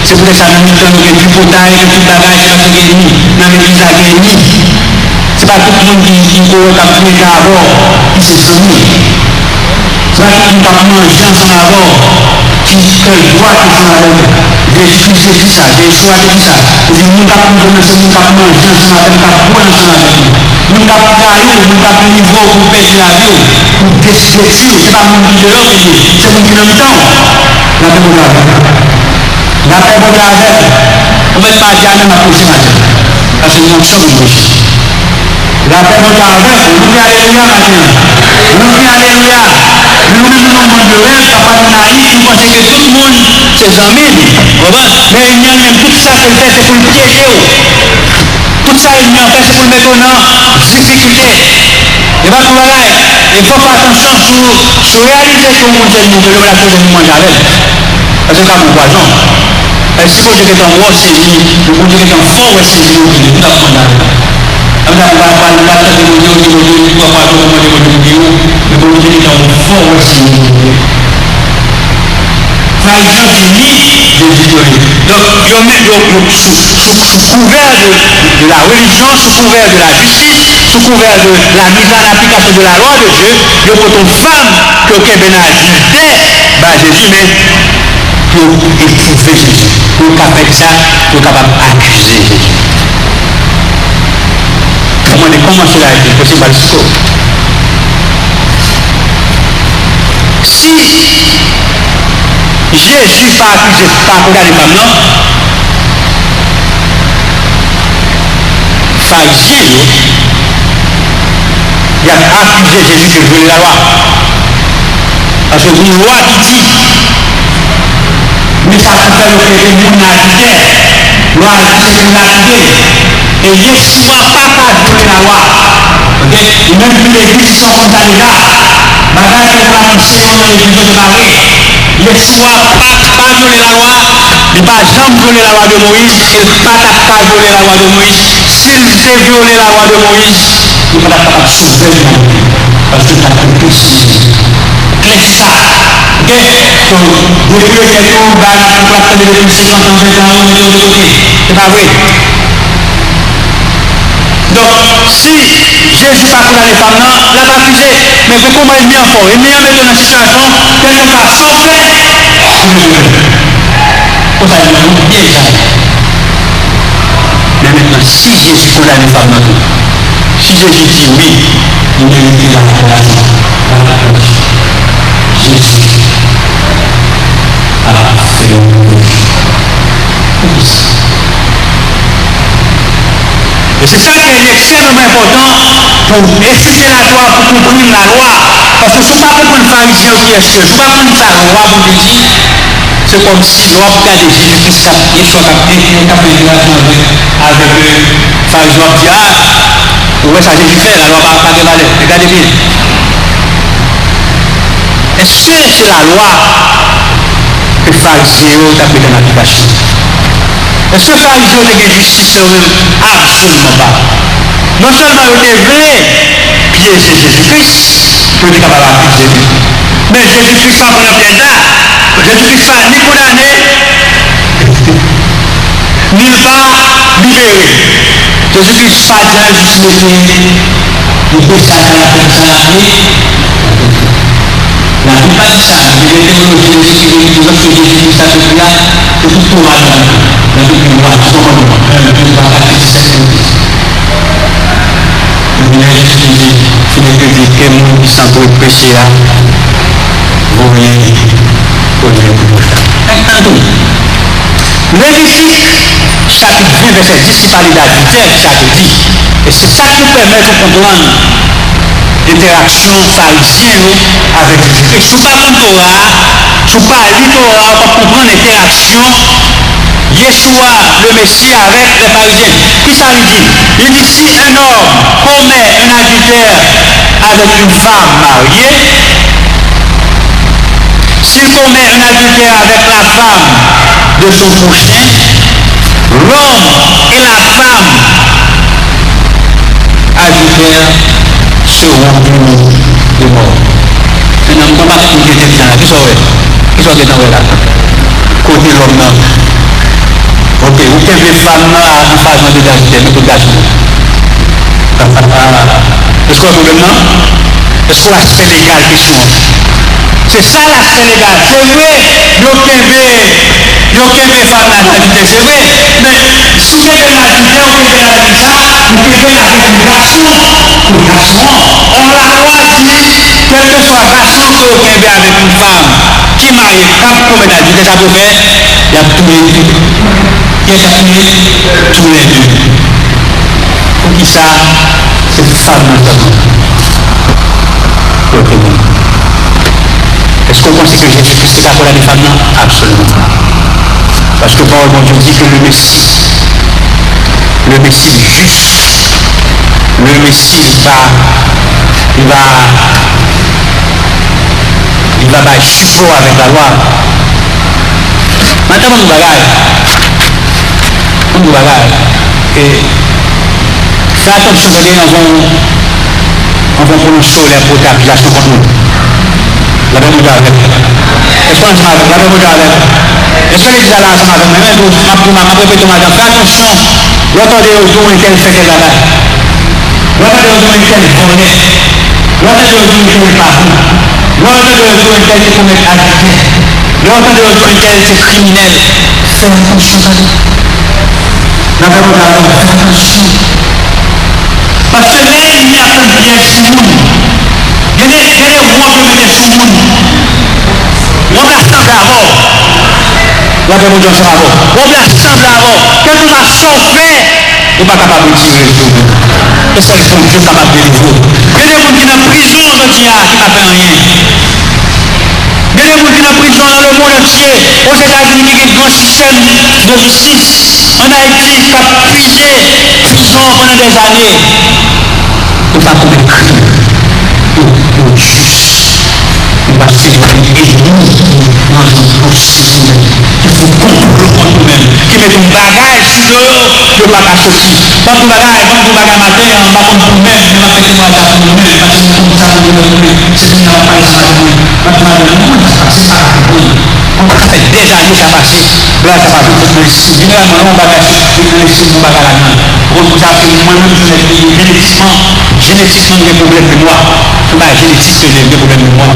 Se poutèt sa, nan mitan yo, gen tripotay, gen tout bagay, se paske gen ènmi. Nan legliz la, gen ènmi. Se pa tout moun ki, ki korèk k ap byen avè w, ki se zanmi w. Sa ki moun k ap manje ansanm avè w, ki kè dwat ansanm avè w. Jezi, Jezi di sa, Yeshua te di sa. Li di, moun k ap mouri nan se moun k ap manje ansanm avè m, k ap bwè ansanm avè m. Moun k ap trayi w, moun k ap livre w pou pèdi lavi w, pou detwi w, se pa moun ki deyò ki ye, se moun ki nan mitan w. Lapè Bondye avè w. Lapè Bondye avè w. Ou mèt pa di amèn, m ap preche maten. Paske m gen onksyon pou m preche. Lapè Bondye avè w. Ranpli alelouya maten an. Ranpli alelouya. Men ou menm ou nan yon mond de rèv, papa Donali, ou panse ke tout moun se zanmi l. Ou konprann? Men ènmi an li menm, tout sa ke l fè, se pou l pyete w. Tout sa ènmi an fè, se pou l mete w nan difikilte. E pa tout bagay. E fò w fè atansyon sou, sou reyalize ke w Bondye nou, ke lè w la koze nou manje avè l. Paske l ka ba w pwazon. Paske si Bondye gentan wè w se li, men Bondye gentan fè w wè se li, ou vini, nou t ap pran nan. Apre sa, nou va, va, nou va tande Bondye, ou di Bondye, ou di twa fwa tou, ou mande Bondye pou geri w, men Bondye gentan fè w wè se li, Bondye. Farizyen vini, Jezi vini. Donk, yo met yo, yo sou, sou, sou kouvè de, de la religion, sou kouvè de la justice, sou kouvè de la mise en application de la loi de Dieu, yo pote yon fanm ke yo kenbe nan adiltè ba Jezi, men pou yo epwouve Jezi, pou yo ka fè sa, pou yo kapab akize Jezi. Ou mande kòman sela a te posib al sou. Si Jezi pa akize, pa kondane fanm nan, Farizyen yo, y ap akize Jezi ke l vyole lalwa. Paske gen yon lwa ki di, men sa pou fè yo kenbe moun nan adiltè. Lwa a di se pou lapide. E Yeshua pa ka vyole lalwa. Oke? Ou menm ki legliz, sa w konn sa deja. Bagay ke w anonse yo nan legliz yo, se pa vre. Yeshua pa, pa vyole lalwa. Li pa janm vyole lalwa de Moyiz. E l pa t ap ka vyole lalwa de Moyiz. Si l te vyole lalwa de Moyiz, yo pa t ap kapab sove l nan. Paske l t ap tonbe sou li. Klè sa. Oke? So, detwi tèt ou, bay tout l ap tande depi senkantan, ventan an, ou mete yo de kote. Se pa vre. Donk, si Jezi pa kondane fanm nan, l ap akize. Men gen kòman ènmi an fè w. Ènmi an mete w nan sitiyasyon, kèlkenpa sa w fè, konsa li nan yon pyèj la. Men mentnan, si Jezi kondane fanm nan tou, si Jezi di wi, li merite lakondasyon, Jezi ap fè yon move. Poukisa? E se sa k fè li ekstrèmeman enpòtan pou etidye lalwa, pou konprann lalwa. Paske si w pa konprann Farizyen yo kiyès yo ye, si w pa konn sa lwa Bondye di, se kòmsi lè w ap gade Jezikri, se sa Yeshua k ap, k ap fè enterasyon avèk, avèk, euh, Farizyen yo, w ap di, a, ou wè sa Jezi fè, lalwa pa, pa gen valè. Men gade byen. Èske se lalwa ke Farizyen yo t ap mete an aplikasyon? Èske Farizyen yo te gen jistis yo menm? Absoliman pa. Non sèlman yo te vle pyeje Jezikri pou yo te kapab akize li, men Jezikri pa pran pyèj la. Jezikri pa ni kondane, ni l pa libere. Jezikri pa di a yo jis mete yon mesaj nan lapèp sa a, men Labib pa di sa. Gen de teyoloji ki di, ki di ke Jezikri sa sot la, se sou Tora a li sot. Labib di, wa, sou kòmandman. Jezi pa ka di sèt. Epi lè Jezi di, fini ekriti, ke moun ki santi preche a voye premye pou yo. Levitik, chapit ven, vèsè dis, li pale de adiltè, ki sa vle di. E se sa ki pèmèt ou konprann entèraksyon Farizyen yo avèk Jezikri. Si w pa konn Tora a, si w pa li Tora a, ou p ap konprann entèraksyon Yeshua, le Messie, avec les Pharisiens. Ki sa li di? Li di, si un homme commet un adultère avec une femme mariée, s'il commet un adultère avec la femme de son prochain, l'homme et la femme Seront punis de mort. Mentnan, m konn pa kote tèt sa la. Kisa w wè? Kisa w gentan wè la? Kote lòm nan? Ok, ou kenbe fanm nan anfaz nan de gazitè, men kote gason an? Èske w wè pwoblèm nan? Èske w wè aspè legal kesyon an? Se sa l aspè legal. Se vre, yo kenbe, yo kenbe fanm nan adiltè, se vre. Men, si w kenbe l adiltè, ou kenbe l avèk sa, ou kenbe l avèk yon gason, pou gason an. Ò, lalwa di, kèlkeswa gason ke yo kenbe avèk yon fanm ki marye, k ap komèt adiltè, sa pou fè, y ap touye li tou. Kiyès y ap touye? Toulède. Poukisa se fanm nan sèlman pou yo kenbe? Èske w panse ke Jezi Kris te ka kondane fanm nan? Absoliman pa. Paske pawòl Bondye di ke le Messie, le Messie juste, le Messie va, li va, li va bay sipò avèk lalwa. Mwen ap tann yon bagay. Yon bagay. E, fè atansyon, paske anvan w, anvan w pwononse w lè pote akizasyon kont moun. Lapè Bondye avè w. Èske w ansanm avè m? Lapè Bondye avè w. Èske legliz la la ansanm avè m? Mwen menm tou, m ap di w, m ap repete w, madanm, fè atansyon. Lè w tande yo di w entèl fè tèl bagay. Lè w tande yo di w entèl vòlè. Lè w tande yo di w entèl pa bon. Lè w tande yo di w entèl te komèt adiltè. Lè w tande yo di w entèl se kriminèl. Fè atansyon, tande. Lapè Bondye avè w, fè atansyon. Paske lè ènmi ap met pyèj sou moun, gen de, gen de wòb yo mete sou moun. Wòb la sanble avè w. Lapè Bondye ansanm avè w. Wòb la sanble avè w. Kèlkeswa sa w fè, ou pa kapab retire l sou ou. Se sèl Bondye kapab delivre w. Gen de moun ki nan prizon jodi a ki pa fè anyen. Gen de moun ki nan prizon nan lemonn antye. Ozetazini ki gen gran sistèm de jistis. Ann Ayiti k ap pije prizon pandan dèzane. Yo pa komèt krim. Yo, yo jis. Yo paske yo te enmi nan yon posib ki fè konplo kont ou menm, ki mete yon bagay sou do yo, yo pa ka soti. Ban m di w bagay, ban m di w bagay maten an, m pa konn pou mwen, men m ap fè temwayaj la pou mwen menm, paske m konn sa pou mwen, se kounye a w ap pale sa maten mwen, m ap di madanm mwen, mwen, sa pase pa pou mwen. Mwen, sa fè dèzane sa pase, bagay sa pa vin fèt nan lespri m. Jeneralman, lè yon bagay vin nan lespri m, yon bagay ladan l. Ou konn poukisa? Paske mwen menm, se yon nèg ki jenetikman, jenetikman m gen pwoblèm memwa. Se yon bagay jenetik ke m gen pwoblèm memwa.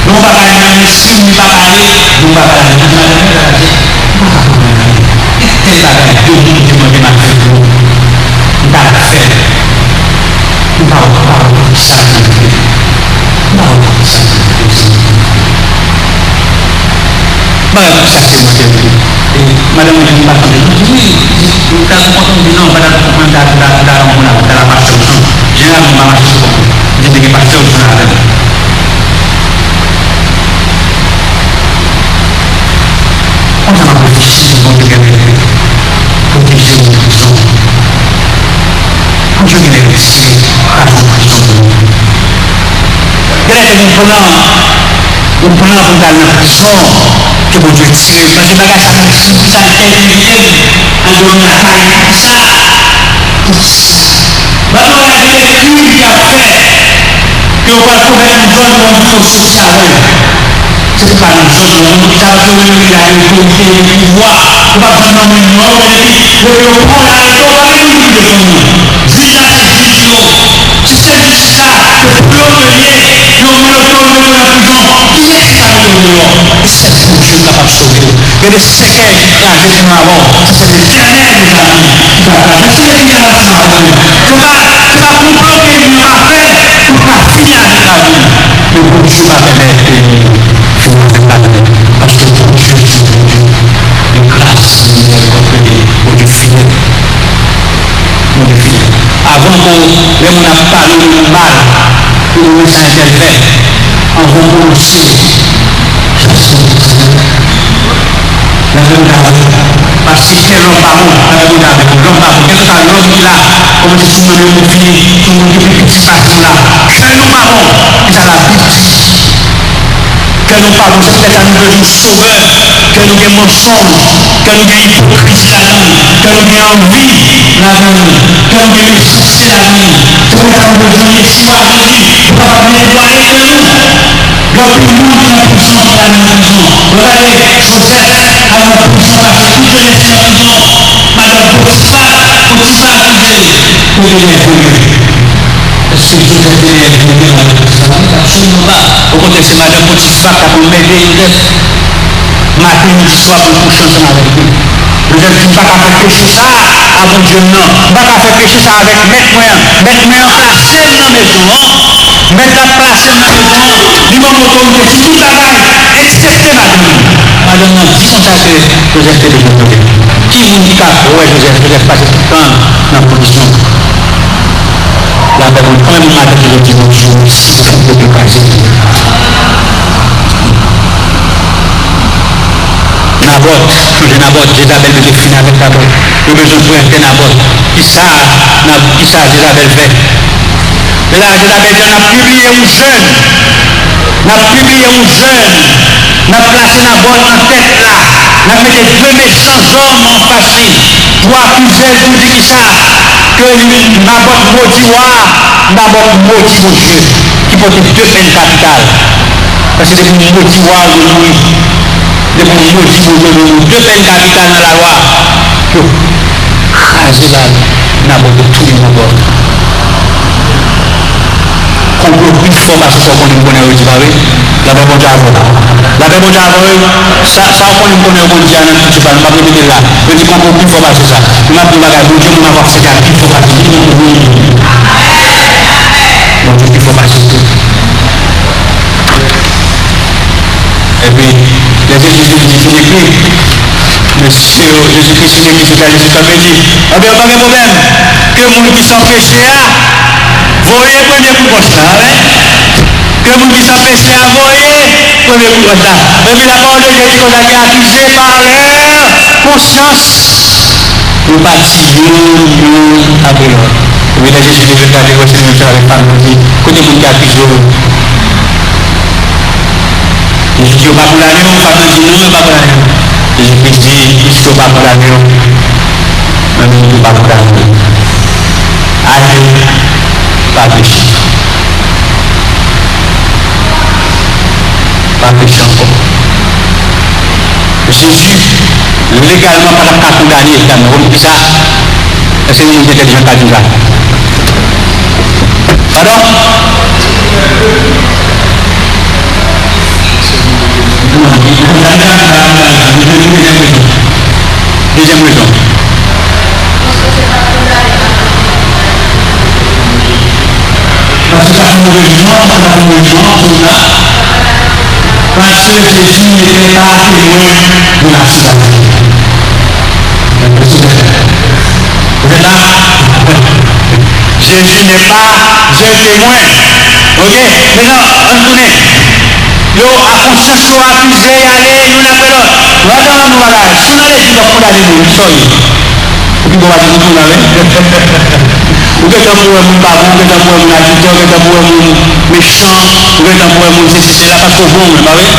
Yon bagay nan lespri m, li pa pale, yon bagay la nan madanm mwen, bagay la di, m pa ka konprann anyen. Gen tèl bagay, de moun te mande m al fè pou yo. M ta al fè l. M pa wè, m pa wè poukisa m nan rive. M pa wè poukisa m nan rive. M pa wè poukisa se mwen ki rive. E madanm mwen di m pa tande. Li di, wi, li di, m ta kontan, m di non, m pa ta konprann, m ta, m ta, m ta nan bon la, m ta la pastè Jan. Jeneralman, m pa mache sou kont mwen. M di, te gen pastè Jan avè m. Konsa m ap reflechi, m di, Bondye genlè pwoteje m nan prizon. Bondye genlè retire m nan prizon pou mwen. Genlè te gen plan, yon plan pou m t al nan prizon, ke Bondye retire m. Paske bagay sa, m santi sa l tèt envite m al dòmi lakay li. Poukisa? Poukisa? Ban m yon bagay, gen de krim ki ap fèt, ke yo pral komèt nan zòn nan, pou yo soti avè l. Se pou pa nan zòn nan, non, ki sa, paske yo menm ki la gen otorite, gen pouvwa, yo p ap janm nan men nòm, epi, depi yo pran w, yo arete w, pa gen moun ki vle pran w. Jij la se jij yo. Sistèm jistis la, se pou yo ke l ye. Yo mete w, yo mete w nan prizon. Kiyès ki ka mete w deyò? Se sèl Bondye ki kapab sove w. Gen de sèkèy ki kraze menm avan w. Se Letènèl, mezanmi, ki ka kraze. Kiyès ki la ansanm avè nou? Se pa, se pa konplo ke ènmi an ap fè pou l ka fini avèk lavi w. Men Bondye pa pèmèt ènmi an fini avèk lavi w. Paske Bondye se yon Bondye de gras, de mizèrikòd, de Bondye fidèl. Bondye fidèl. Avan ke lè moun ap pale w de moun mal, ou di, "Mwen sa entèl fè." Anvan w pwononse, chèche Bondye. Lè moun ta di, "Paske tèl lòm pa bon," lè moun ta di, "Lòm pa bon." Kèlkeswa lòm ki la, kòmanse sou mwen menm pou fini, sou moun ki pi piti pase w la. Kè nou pa bon. Kisa Labib di? Kè nou pa bon, se poutèt sa nou bezwen yon sovè. Kè nou gen mansonj, kè nou gen ipokrizi ladan l, kè nou gen anvi ladan l, kè nou gen mechanste ladan l, Ou di, si w pa jwenn li, ou kapab netwaye kè nou. Gen anpil moun ki nan prizon, ki al nan prizon. Mwen gade Jozèf al nan prizon, pase tout jenès li nan prizon. Madanm Potifa, Potifa akize l. Kote nèg yo ye? Èske Jozèf te nèg yo nan prizon? Absoliman pa. Okontrè, se madanm Potifa k t ap anmède Jozèf. Maten, midi, swa pou l kouche ansanm avèk li. Jozèf di, "M pa ka fè peche sa a a Bondye m nan. M pa ka fè peche sa a avèk mèt mwen an. Mèt mwen an plase m nan mezon an. Mèt la plase m nan mezon an. Li ban m otorite sou tout bagay, eksepte madanm li." Madanm nan di konsa ke Jozèf te dekonpòte l. Ki moun ki ka kwè Jozèf? Jozèf pase tout tan l nan prizon. Lapè Bondye. Konbyen moun maten ki di Bondye mèsi pou pwoteje? Nabòt, sonje Nabòt, Jezabèl bezwen fini avèk Nabòt. Yo bezwen pran tè Nabòt. Kisa, Nab-, kisa Jezabèl fè? Jezabèl di, "N ap pibliye yon jèn. N ap pibliye yon jèn. N ap plase Nabòt nan tèt la. N ap mete de mechan zòm anfas li." Pou akize l, pou di kisa? Ke li, Nabòt modi wa a, Nabòt modi Bondye ki pote de pèn kapital. Paske depi w modi wa a, ou dwe mouri. Depi w modi Bondye, ou dwe mouri. De pèn kapital nan lalwa. Yo kraze la, Nabòt, yo touye Nabòt. Konplo pi fò pase sa w konnen m konnen yo di, pa vre? Lapè Bondye avè w. Lapè Bondye avè w. Sa, sa w konnen m konnen yo konn di a nan kilti pa nou, m ap repete l la. Yo di konplo pi fò pase sa. Men m ap di w bagay, Bondye mwen ap fèt la pi fò pase tout konplo. Bondye pi fò pase tout. Epi, lè Jezi vini, li vin ekri. Mesye yo, Jezikri vini, Jezikri vini, sa vle di, anben, pa gen pwoblèm. Ke moun ki san peche a, voye premye kou pòch la, amèn. Ke moun ki san peche a, voye premye kou pòch la. Epi lapawòl de Dye di konsa, ki akize pa lè konsyans. Yo pati youn, youn apre lòt. Epi lè Jezi leve l gade, l wè se li menm sèl avèk fanm li, li di, kote moun ki akize w? Li di, yo pa kondane w? Fanm nan di, non, yo pa kondane m. Jezikri di, li di, yo pa kondane w? Mwen menm tou pa kondane w. Ale, pa peche. Pa peche ankò. Jezi, legalman, pa t ap ka kondane fanm nan. Konn kisa? Èske yon moun entèlijan ka di sa? Padon? Dezyèm rezon. Paske sa se yon rezon, sa se yon rezon pou la. Parce que Jésus n'était pas témoin de la sirène. Vous êtes là? Jésus n'est pas un témoin. Ok? Maintenant, ann tounen. Yo, a konsyans yo akize, y ale, youn apre lòt. Yo al nan yon bagay. Si w nan legliz, w ap kondane moun, kisa w ye? Ou pi bon pase tout moun la, wi. Ou gentan pou wè moun pa bon, ou gentan pou wè moun adiltè, ou gentan pou wè moun mechan, ou gentan pou wè moun sesi, sela, paske w bon, men pa vre?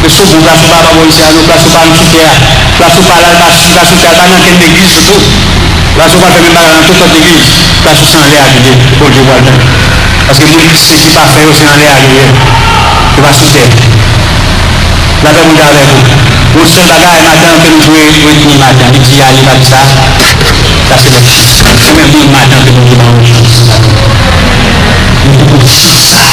Mesye, w bon, plas ou pa anba bò isi a, non, plas ou pa anndan tè a. Plas ou pa la, l pa si, plas ou pa, pa nan kenn legliz, sitou. Plas ou pa fè menm bagay nan tout lòt legliz. Plas ou se anlè a li ye, Bondye pral fè. Paske moun ki sen, ki pafè yo, se anlè a yo ye. Yo pa sou tè. Lapè Bondye avèk ou. Yon sèl bagay, maten an, ke nou dwe retni maten an. Li di, ale, pa di sa. Sa se lè. Konbyen moun maten an ke Bondye ba yon chans? Li di, pou chans sa.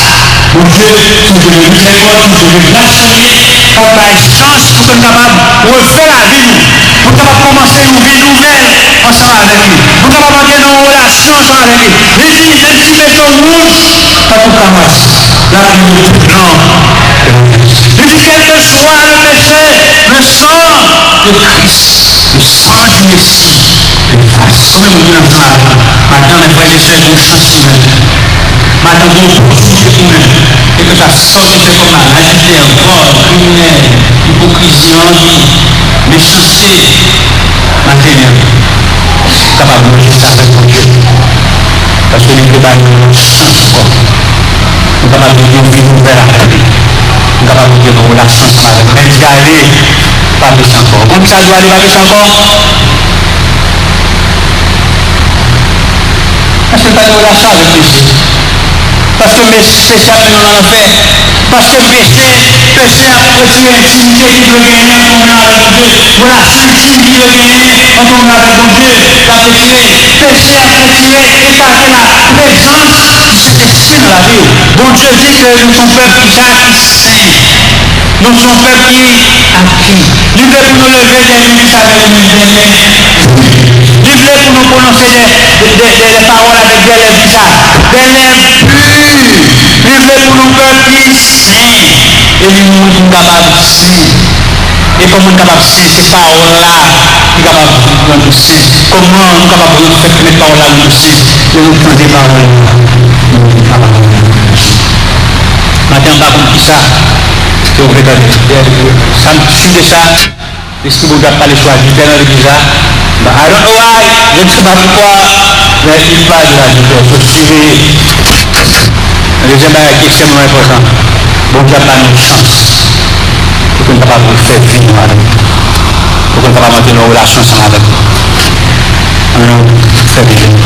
Bondye, toujou gen mizèrikòd, toujou gen gras nan li, k ap bay chans pou ke n kapab refè lavi nou, pou n kapab kòmanse yon vi nouvèl ansanm avèk li, pou n kapab antre nan yon relasyon ansanm avèk li. Li di, menm si peche w wouj tankou kawòtch, l ap vin blan. Li di, quel que soit le péché, le sang de Christ, le sang du Messie. Konbyen moun ki ansanm avè m? Maten, frè e sè, gen yon chans pou mwen. Maten, gen yon pòsibite pou mwen. Kèlkeswa sa w te fè kòm mal, adiltè, vòl, kriminèl, ipokrizi, anvi, mechanste, maten an, ou kapab manje sa avèk Bondye. Paske li vle ba nou yon lòt chans ankò. Nou kapab gen yon vi nouvèl avèk li. Nou kapab gen yon relasyon ansanm avèk li. Men li di, ale, pa peche ankò. Ou konn kisa l di w, ale, pa peche ankò? Èske Fè nou rache avèk peche. Paske me-, peche ap mennen w nan lanfè. Paske peche, peche ap retire entimite ki dwe genyen ant ou menm avèk Bondye. Relasyon entim ki dwe genyen ant ou menm avèk Bondye, l ap retire. Peche ap retire eta ke laprezans Sentespri nan lavi w. Bondye di ke nou se yon pèp ki ja ki sen. Nou se yon pèp ki, a ki, li vle pou nou leve dèmen, sa vle di dèmen. Li vle pou nou pwononse dè, dè, dè, dè pawòl avèk dè lèv ki sa, dè lèv pi. Li vle pou nou pèp ki sen. E li vle pou nou kapab sen. E kòman nou kapab sen? Se pawòl la ki kapab rann nou sen. Kòman nou kapab rann, fè pèmèt pawòl la rann nou sen? Se nou tande pawòl la. Nou tande pawòl la. Maten an, m pa konn kisa ke w vle tande. Sa m, si m te sa, Lespri Bondye ap pale sou ajitè nan legliz la. But I don't know why, je ne sais pas pourquoi, men li pale de ajitè. So, si veye. Yon dezyèm bagay ki ekstrèmman enpòtan, Bondye ap ba nou chans pou ke n kapab refè vi nou avè l, pou ke n kapab antre nan yon relasyon ansanm avè l. Ann nou fèmen je nou.